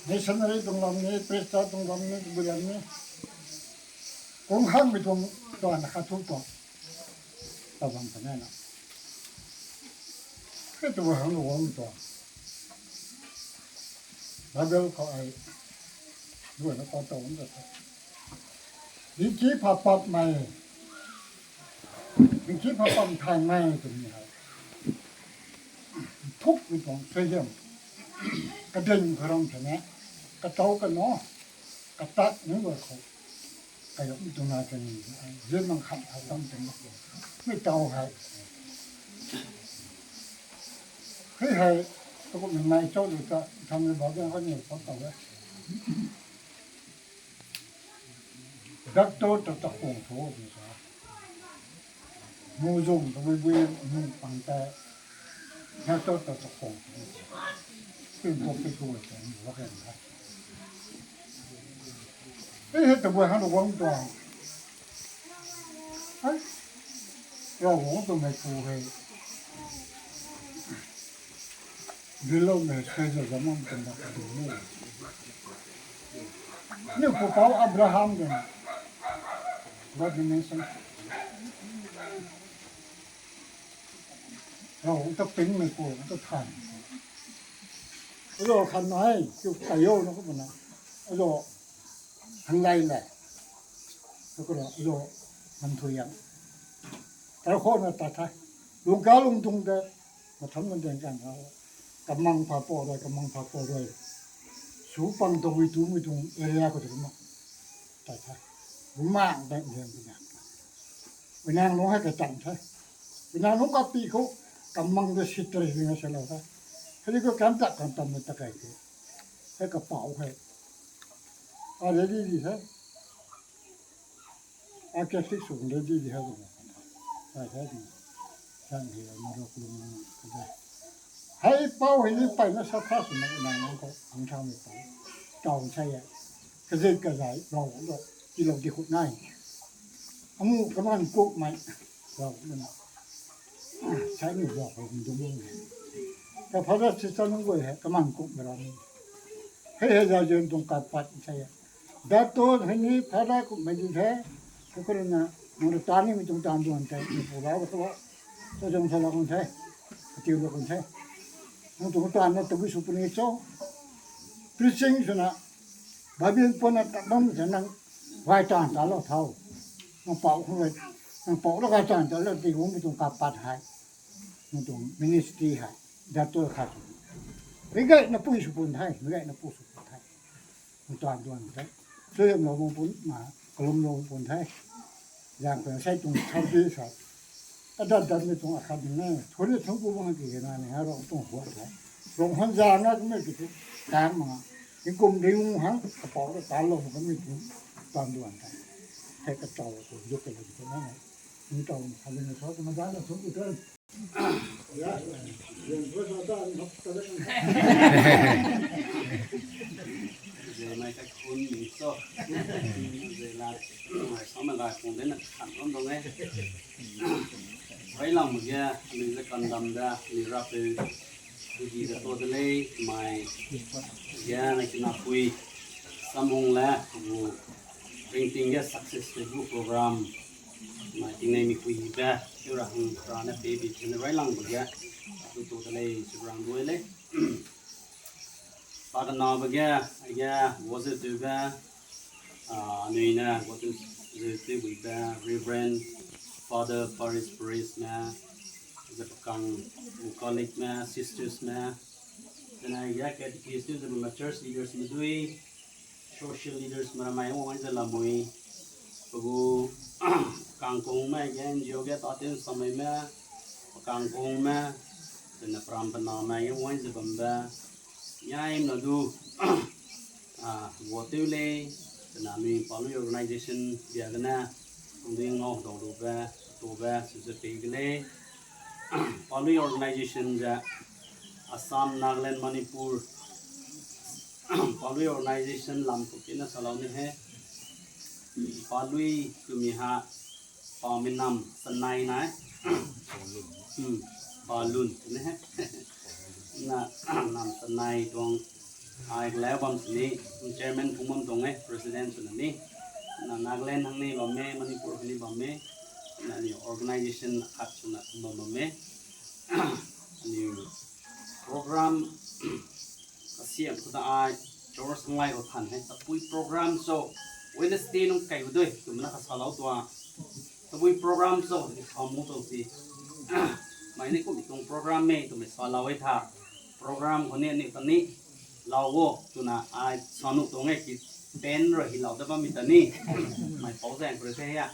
Missionary tuang lam ni, pastor tuang lam ni, bu lam ni. Kung hang mi tuang tuang na kha thu tuang. Ta bam ta na na. Khe tu hang lu wang tuang. Bible khou ai. Lu na pa tuang ta. Di ki pha pap mai. Ringki pha pam thay nai twmei hei. Thuk mi tuang suaihiam. Kading kharam thena. Katau kano. Katat nunc guay khou. Kayam tuang na twmei. Zin mang khat hei tam twmei. Mi tau hei. Hei hei. Tukum nai chau lu ta. Tham mi bau dang kani pha tau e. Doctor ta ta khung thu ni sa. Mu zung ta bui bui mu pang ta. Doctor ta ta khung thu ni sa. Pin pok pin pok ta ni wa kan na. Ei hei ta bui han wang tuang. Ai. Rau wang tu mei pu hei. Below me, kaiza zaman tanda kadu ni. Ni pupau Abraham den. What the nation? Rau ta ping me pu ta than. Alo khan nai, kiu kayo na ko na. Alo hang lai lai. Ko na alo man thu yang. Tar kho na ta tha. Lung ka lung tung de. Matham na deng kan ha. Kamang pha po rui, kamang pha po rui. Su pang tong wi tu mi tung area khou tu ma. Tai tha. Bumang deng deng bumang. Bumang nung hei ka tang tha. Bumang nung ka pi khou. Kamang de sit tari bing a sa lou tha. Hei ko kan tak kan tam na ta kai ke. Hei ka pau hei. A ready di tha. A Catholic sw khang de di di hei bam. Sai sai di. Sang hei na rok lung na ka de. Hei pau hei ni pai na sa kha sw na nang nang ko ang thang mi pau. Tau sai ya. Ka zai ka zai rau lo. Ti lo di khut nai. Amu kaman kuk mai. Rau lo na. Sai ni rau ko dum ni. Ka phara sister nunc guay hei kaman kuk mai rau ni. Hei hei zai zan tuang ka pat sai ya. Dato hei ni phara kumhmei di the. Kukhruna nang ta ni mi tuang tan duan tei mi pu rau ka tho. Tho zang tho la kan the. Ka tiu la kan the. Nang tuang tan na tabui sw puni cho. Preaching swna, Bible puna tat bam se nang gay taanv ta lou tho. Nang pou khang rui, nang pou rui gay taanv ta lou ti guangmei tuang kapat hei. Nang tuang ministry hei, dat tu khat. Meic gayna pui sw pun the, meic gayna pu sw pun the. Nang tuang tuang the. Suaihiamlou bam pun, ma, kalumlou bam pun the. Zaeng khou sei tuang service hei. Adat datmei tuang akhat ni, thuri thangku bang ki na ni, ha, rong tuang huat the. Rong han zaeng na kummei ki tu, tang ma. Tingkum ding hang, kapou ta talou kummei tu, tuang tuang the. Hei kachau tu, zuk ka lou tu na. Nang tuang khat ni na sa, tu ma zaeng na thangku tu. Zai mai ka khun ni so. Zai la, mai sa ma gay khun de na khan ram dong e. Rui lang ma ge, ni zai kan dam da, ni rap e, di di da to de lei, mai ge na kina pui, samung le, bu, ring ting ge success Facebook program. Mai tingnei mi pui hi be, kiu ra hung ra na pe bi, tena rui lang ba ge, tu tu ta lei, Chabrang duai le. Pa kana ba ge, ai ge, wo ze tu be, ah, nui na, wo tu ze tu bui be, Reverend Father Parish Priest na, ze pakang, colleague na, sisters na, tena ai ge, catechist tu ze ma church leaders na dui, social leaders maramei wang ai zalammei, pagu kangkung mei ge N G O ge tatin samei me, kangkung me, tena pram pana mei ge wang ai zabam be, nyai na du, ah, wo tu le, tena mi palui organization dia gana, kung ding ngau dau du be, tu be, su ze pe ge le, palui organization ze, Assam, Nagaland, Manipur, palui organization lam khou tina salou ni he. Palui twmei ha, pamei nam sanai nai. Hmm, palun ni he. Na, nam sanai tuang ai kalai bam sini, chairman phung bam tuang e, president swna ni. Na Nagaland hang ni bam e, Manipur hang ni bam e. Na ni organization khat swna bam bam e. Aniu program kasiam khou ta ai, church ngai khou than hei, tabui program cho, Wednesday nung kai u dui, twmna kasalou tua. Tabui program cho, di khamu to si. Mai ni kum tuang program e, twmei salou e tha. Program khou ni, ni ta ni, lau o, twna ai sanu tuang e ki pen rui hi lau da bam mi ta ni. Mai pou zaeng khou rui the ya.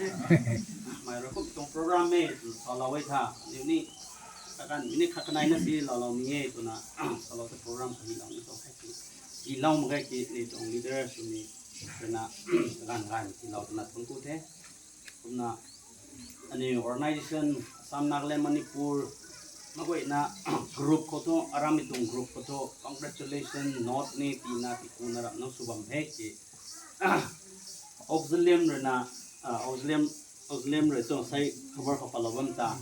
Mai rui kum tuang program e, twna salou e tha. Ni ni, kakan mi ni khat kanai na si lau lau mi e, twna salou ta program khou ni lau ni tuang hai ki. Ki lau mak ge ki, ni tuang leader sw ni, twna, gan gan ki lau twna thun ku the. Kumna, aniu organization, Assam, Nagaland, Manipur, maguayna group khou thu, aram mi tuang group khou thu, congratulation, note ni, tina, tikuna rap nang sw bam the ki. Auxilium rui na, ah, Auxilium, Auxilium rui tuang sei cover khou palou bam ta.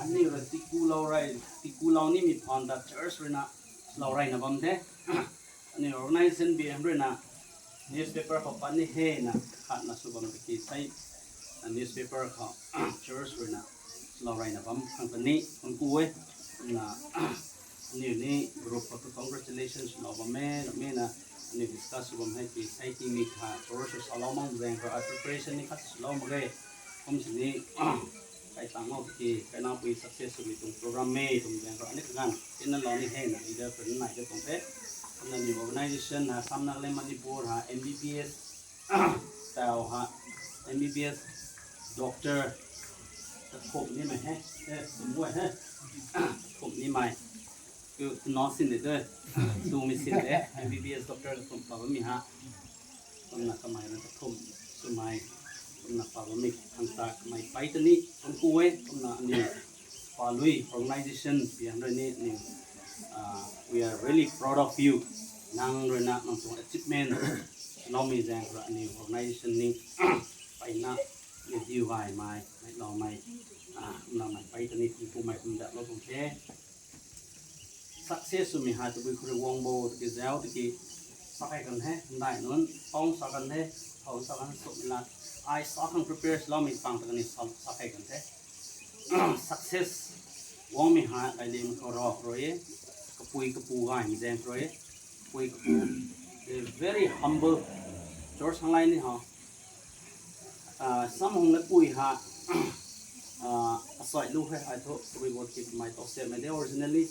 Aniu rui tiku lau rei, tiku lau ni mi phaan ta church rui na, lau rei na bam the. Aniu organization bi ham rui na, newspaper khou pat ni he na, khat na sw bam ki sei, ah, newspaper khou, church rui na, lau rei na bam khang ta ni, kum ku e, na, aniu ni group khou tu congratulations lou bam e, na me na, aniu discuss sw bam hei ki, sei ti mi kha, church sw salou mang zaeng khou, ah, preparation ni khat sw lou mak ge, kum sini, kai tang mau ki, kai na pui success sw mi tuang program e, tuang zaeng khou, ani kagan, tina lou ni he na, leader khou ni nai de tuang the, na ni organization ha, Assam, Nagaland, Manipur ha, M B B S, tau ha, M B B S doctor, kathumh ni mai he, eh, sumui he, kathumh ni mai, tu no sin de tu, tu mi sin de, M B B S doctor kathumh pa mi ha, kumna kamei na kathumh, sumai, kumna pa mi khang ta kamei pai ta ni, kum ku e, kumna ni, palui organization, pian rui ni, ni, ah, we are really proud of you. Nang rui na, nang tuang achievement, lou mi zaeng rui ni organization ni, pai na, ni diu gai mai, mai lou mai, ah, na mai pai ta ni, kum ku mai kum dat lou tuang the. Success sw mi hei tabui khou rui guang bo, tiki zau, tiki sa kai kan the, ndai nunc, pang sa kan the, thau sa kan sw mi la, ai sa khang prepare sw lou mi pang ta kan ni sa, sa kai kan the. Success guang mi hei, ai lim khou rau rui, kapui kapu gai mi zaeng rui, kapui kapu, Very humble. George Hanglai ni ha. Ah, sam hung le pui ha. Ah, asai lu he, ai thu reward ki mai to se mai de originally.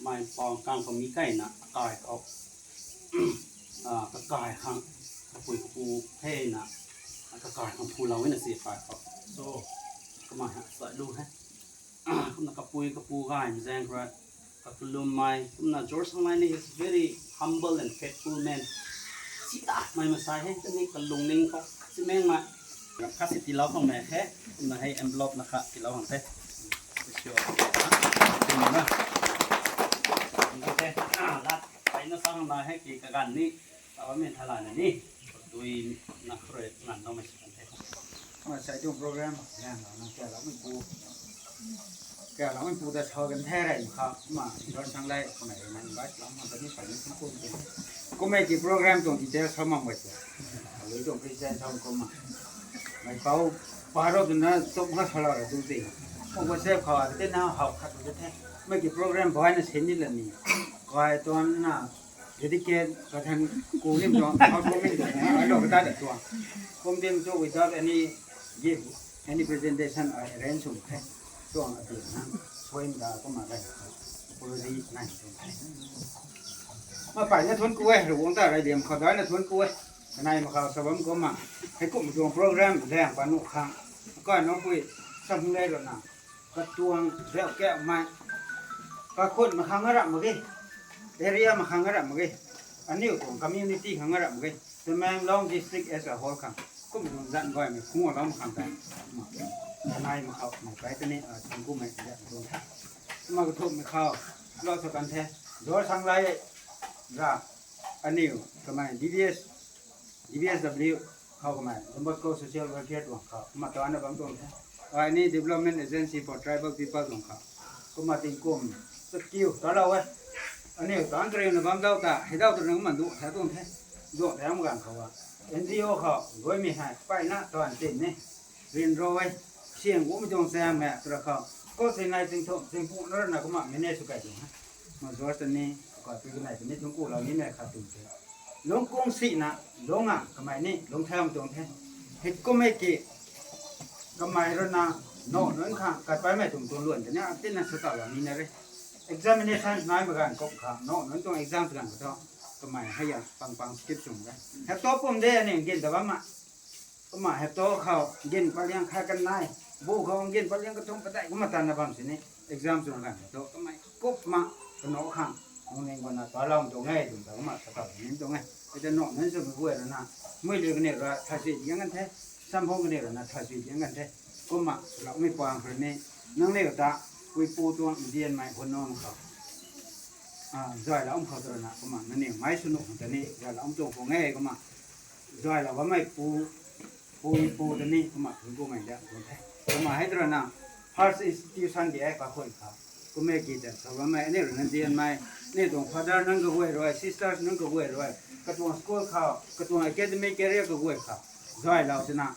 Mai pang kang ko mi kai na, akai ko. Ah, kakai khang, kapui kapu he na, kakai khang pu lau na si kai ko. So, kamai ha, asai lu he. Kumna kapui kapu gay mei zaeng khou rui, kakalum mei, kumna George Hanglai ni is very humble and faithful man. Sita mei masai he, tani kalung ning khou, si meng mei. Kasi tilau khang mei he, kumna hei envelope na kha tilau khang the. Lat, ai na sang na he ki kaganv ni, taw mei thala na ni, tui na khou rui ngan nau mei si kan the. Kumna sai tuang program, lang na kya lau mei pu. Kya lau mei pu ta sa kan the rei kha, kumna George Hanglai, kumna rui na invite lam, kumna ni pai ni kum kum. Kumna ki program tuang details sa mang bai tu. Lui tuang president sa kumna. Mei pau, paro tu na tuk na sa lau ra tu ti. Kumna WhatsApp khou, te na hau khat tu the. Mei ki program bai na sin ni la ni. Kai tuan na, dedicate, kathan ku nim tuang, housewarming tuang, ai lo kata da tuang. Kum tim tu without any gift, any presentation, I arrange sum the. Tuang ati na, soin da kumna rai. Apology nai sum the. Ma pai na thun ku e, ruang ta rai liam khou dai na thun ku e. Kanei ma khou sa bam kumna. Hei kum tuang program, leng pa nu khang. Kai nung pui, sam hung lei ro na. Katuang zau kau mei. Kakhun makhang arap mak ge. Area makhang arap mak ge. Aniu tuang community khang arap mak ge. Tamenglong district as a whole khang. Kum tuang zan gay mei khung alou makhang ta. Kanei ma khou mei pai tani, ah, thang ku mei ya tuang. Ma kathumh mei khou. Lo sa kan the. George Hanglai ra. Aniu kamei D B S, D B S W khou kamei, Don Bosco Social Welfare tuang khou, kumna taanna bam tuang the. Ai ni Development Agency for Tribal People tuang khou. Kumna tingkum, sa kiu, ta lou e. Aniu taanc kariu na bam dau ta, hei dau tu na kumna du, tha tuang the. Du, tha am gan khou a. N G O khou, goi mi hei, pai na, taanv tin ni. Rin rui, siang gu mi tuang sam hei, tura khou. Ko se nai ting thum, ting pu na na kumna, mene su kai tuang he. Ma George ta ni, ko tu kanei ta ni, thung ku lou ni mei khat tuang the. Lung kung si na, lung a, kamei ni, lung thau tuang the. Hei kum e ki, kamei rui na, no, nunc khang, kat pai mei tuang tuang luan ta ni, a tin na sa ta lou ni na re. Examination nai ma gan kop khang, no, nunc tuang exam ta gan ka to. Kamei hei ya, pang pang skip sung re. Hei to pum de, ani gin ta bam ma. Kumna hei to khou gin paliang khat kan nai. Bu khou gin paliang kathumh padeih kumna tanna bam sini. Exam chung kan to kamei kup ma kano khang. Nung ning kumna ta lou tuang e, tuang ta kumna sa ta ning tuang e. Ita no nan sum guay rana. Mui liu kani ra tha sui diang kan the. Sam hong kani rana tha sui diang kan the. Kumna lak mi pang khou ni. Nang liu ta, pui pu tuang dian mei hun nung khou. Ah, zay la um khou tu rana, kumna nani mai sunu ta ni, zay la um tuang khou nge, kumna. Zay la bammei pu, pu, pu ta ni, kumna thun kumei da, thun the. Kumna hei tu rana, first institution di ai kakhun kha. Kumna ki ta, sa bammei, ani rui na dian mei, ni tuang father nang kaguay rui, sisters nang kaguay rui, katuang school kha, katuang academic career kaguay kha. Zay lau tina,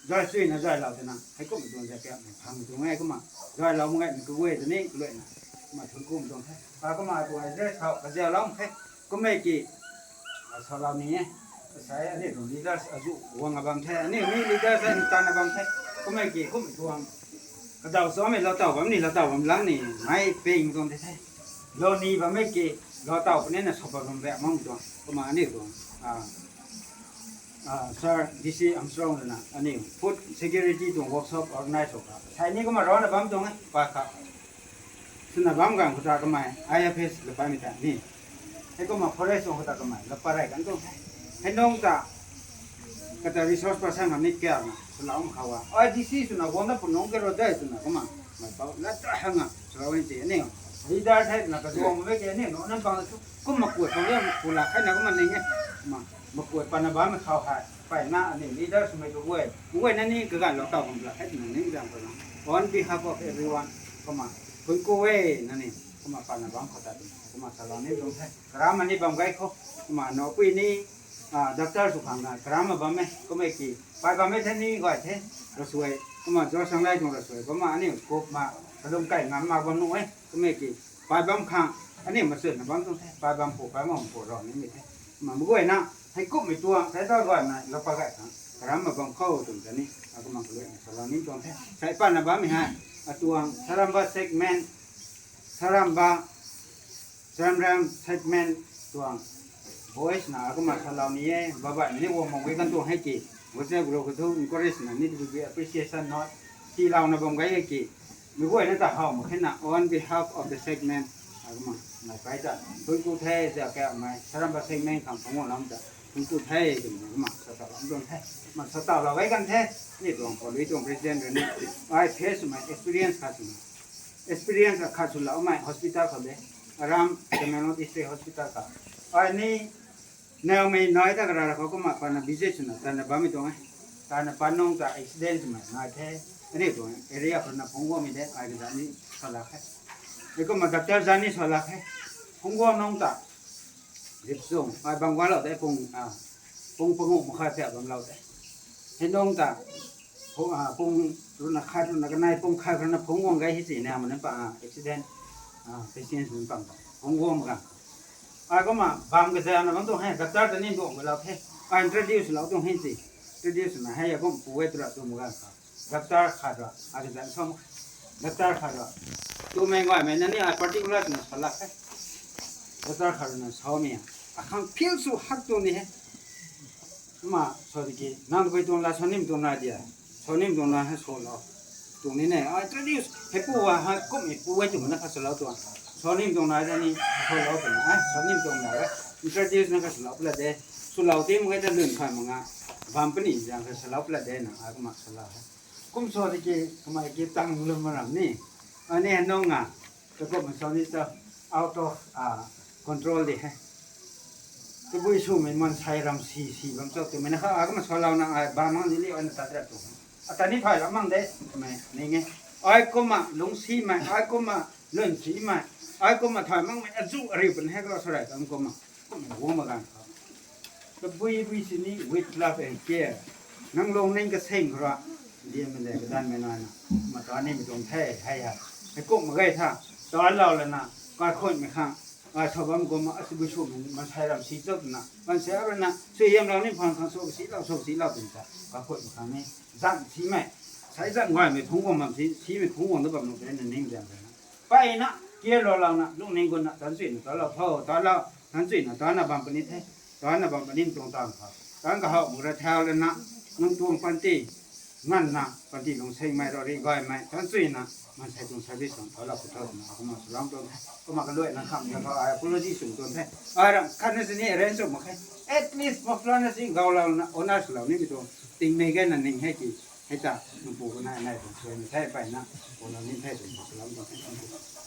zay sui na zay lau tina, hei kum tuang zay kya, phang tuang ngai kumna, zay lau mei ngai, kaguay ta ni, kaluai na, kumna thun kum tuang the. Ka kumna tuang address kha, kazay lau mei the. Kumna ki, ah, sa lau ni e. Sai ani tuang leaders azu wang a bam the. Ani ni leaders ai tan a bam the. Kumna ki kum tuang. Kadau so mei lau tau bam ni lau tau bam lang ni. Mai ping tuang the the. Lau ni bam mei ki lau tau puni na sopa bam be mang tuang. Kumna ani tuang. Ah, ah, Sir D C Armstrong na ani food security tuang workshop organize ho kha. Sai ni kumna rana bam tuang e. Pa kha. Suna bam gang khou ta kamei, I F S lapai mei ta ni. Hei kumna forest tuang khou ta kamei, lapai rei kan tuang the. Hei nung ta, kata resource person ham ni kya na, sula um khou a. I D C suna guang na punung ke ro dai suna kumna, mei pau, la ta hang a, sula wen ti ni. Leader the na ka duang mei ke ni, no nan bang tu, kumna kuat pang ya, pula khai na kumna ning e. Ma, ma kuat pana bam mei khou hai, pai na ni, leader sumei tu guay, guay na ni kagan lo tau kum la khai na ning jang ko na. On behalf of everyone, kumna, Thun ku e, nani, kumna pana bam khou ta, kumna salou ni tuang the. Karam ani bam gai khou, kumna nopui ni, ah, doctor sw khang na, karam a bam e, kumna ki, pai bam e the ni gay the, rasuai, kumna George Sanglai tuang rasuai, kumna ani kup ma, kalum kai ngam ma bam nu e, kumna ki, pai bam khang, ani masut na bam tuang the, pai bam pu, pai bam pu rau ni mi the. Ma mei guayna, hei kumhmei tuang, hei ta guayna, lapa gay khang, karam ma bam khou twmei ta ni, akumna kalui na salou ni tuang the. Sai patna bammei hei, atuang, Saramba segment, Saramba, Saramram segment tuang, voice na akumna salou ni e, babai ni wo mong e kan tuang hei ki, WhatsApp group khou thu encourage na ni tu bi appreciation note, tiilouna bam gay e ki, mei guayna ta how mak khe na, on behalf of the segment, akumna, nai pai ta, thuanc ku the, za kha mei, Saramba segment khang phungc lam ta, thuanc ku the, twmei kumna, sa ta lam tuang the, ma sa ta lou gay kan the, ni tuang khou lui tuang president rui ni, ai face mei experience khat swna, experience khat swloumei hospital khou de, Aram, Tamenglong District Hospital khou. Ai ni, nowmei nai ta kara khou kumna pana visit swna, tana bammei tuang e. Tana pa nung ta accident swmei nai the. Ani tuang area khou na phungc guangmei de, ai kazat ni salak khe. Hei kumna doctor zat ni salak khe. Phungc guang nung ta. Ripsung, ai bam guanglou de pung, a, pung panguh makhat ta bamlou de. Hei nung ta, pung, a, pung runa khat runa kanei pung khat runa phungc guang gay hei si na, mana pa, a, accident, a, patients nunc pang ta phungc guang mak kan. Ai kumna bam kazana bam tuang hei, doctor ta ni duang lou the. Ai introduce lou tuang hei si. Introduce na hei, akum pu e twra tu mak kan kha. Doctor khat ra, ai kazan sa mak khe. Doctor khat ra. Tumei gaymei na ni ai particular na salak khe. Doctor khat runa samei. Akhang feel sw hak tuang ni he. Ma, sa di ki, nang tabui tuang la, sa nim tuang na dia. Sa nim tuang na hei salou. Tuang ni ne, ai introduce, hei pu wa, hei kumhmei pu e twmei na kha salou tuang. Sa nim tuang na dia ni, salou tuang na, ai, sa nim tuang na ra. Introduce na kha salou pla de. Swlou ti mak khe ta lun kha mak nga. Bam puni zang kha salou pla de na, ai kumna salou he. Kum sa di ki, kamei ki tang lum ma ram ni. Ani nung a, ta kumna sa ni ta out of, a, control di he. Tabui swmei maansei ram si, si bam cho twmei na kha, a kumna salouna ai bam mang ni li ana tat rap tu. Ata ni thay lam mang de, mei, ning e. Ai kumna lungcsimei, ai kumna lungcsimei, ai kumna thay makmei, azu ariu pun hei kala sarai kan kumna, kumna guang mak kan kha. Tabui bui sini with love and care. Nang lungning kaseng khou ra, dianmei le kadanmei nai na, mata nimei tuang the, hei hei. Hei kumna gay tha, talou lana, kaikhunhmei khang, ai sa bam kumna, asibui swmei, maansei ram si cho twna, maansei rui na, suaihiamlou ni phang khang sw silou, sw silou twna ta, kaikhunhmei khang ni, zan simei, sai zan gaymei phungc guang bam si, simei phungc guang da bam nu te na ning zan rui na. Mpeyna, care lou louna, lungning gutna, tanchuina talou tho, talou, tanchuina tana bam puni the, tana bam puni tuang tan tho. Tan kahow mak ra thau lana, nang tuang panty, nganvna, panty lungcsimei rui ri gaymei, tanchuina, maansei tuang service tuang talou khou tho twna, kumna swlou tuang the, kumna kaluaina kham na tho, ai apology sw tuang the, ai ram khatna sini arrange sw mak khe, at least maflana si gaulouna, honor swlou nimei tuang, tingmei gayna ning hei ki, hei ta, nang pu kana nai tuang suaimei the, mpeyna, swlou ni the, tuang swlou tuang the, thank you.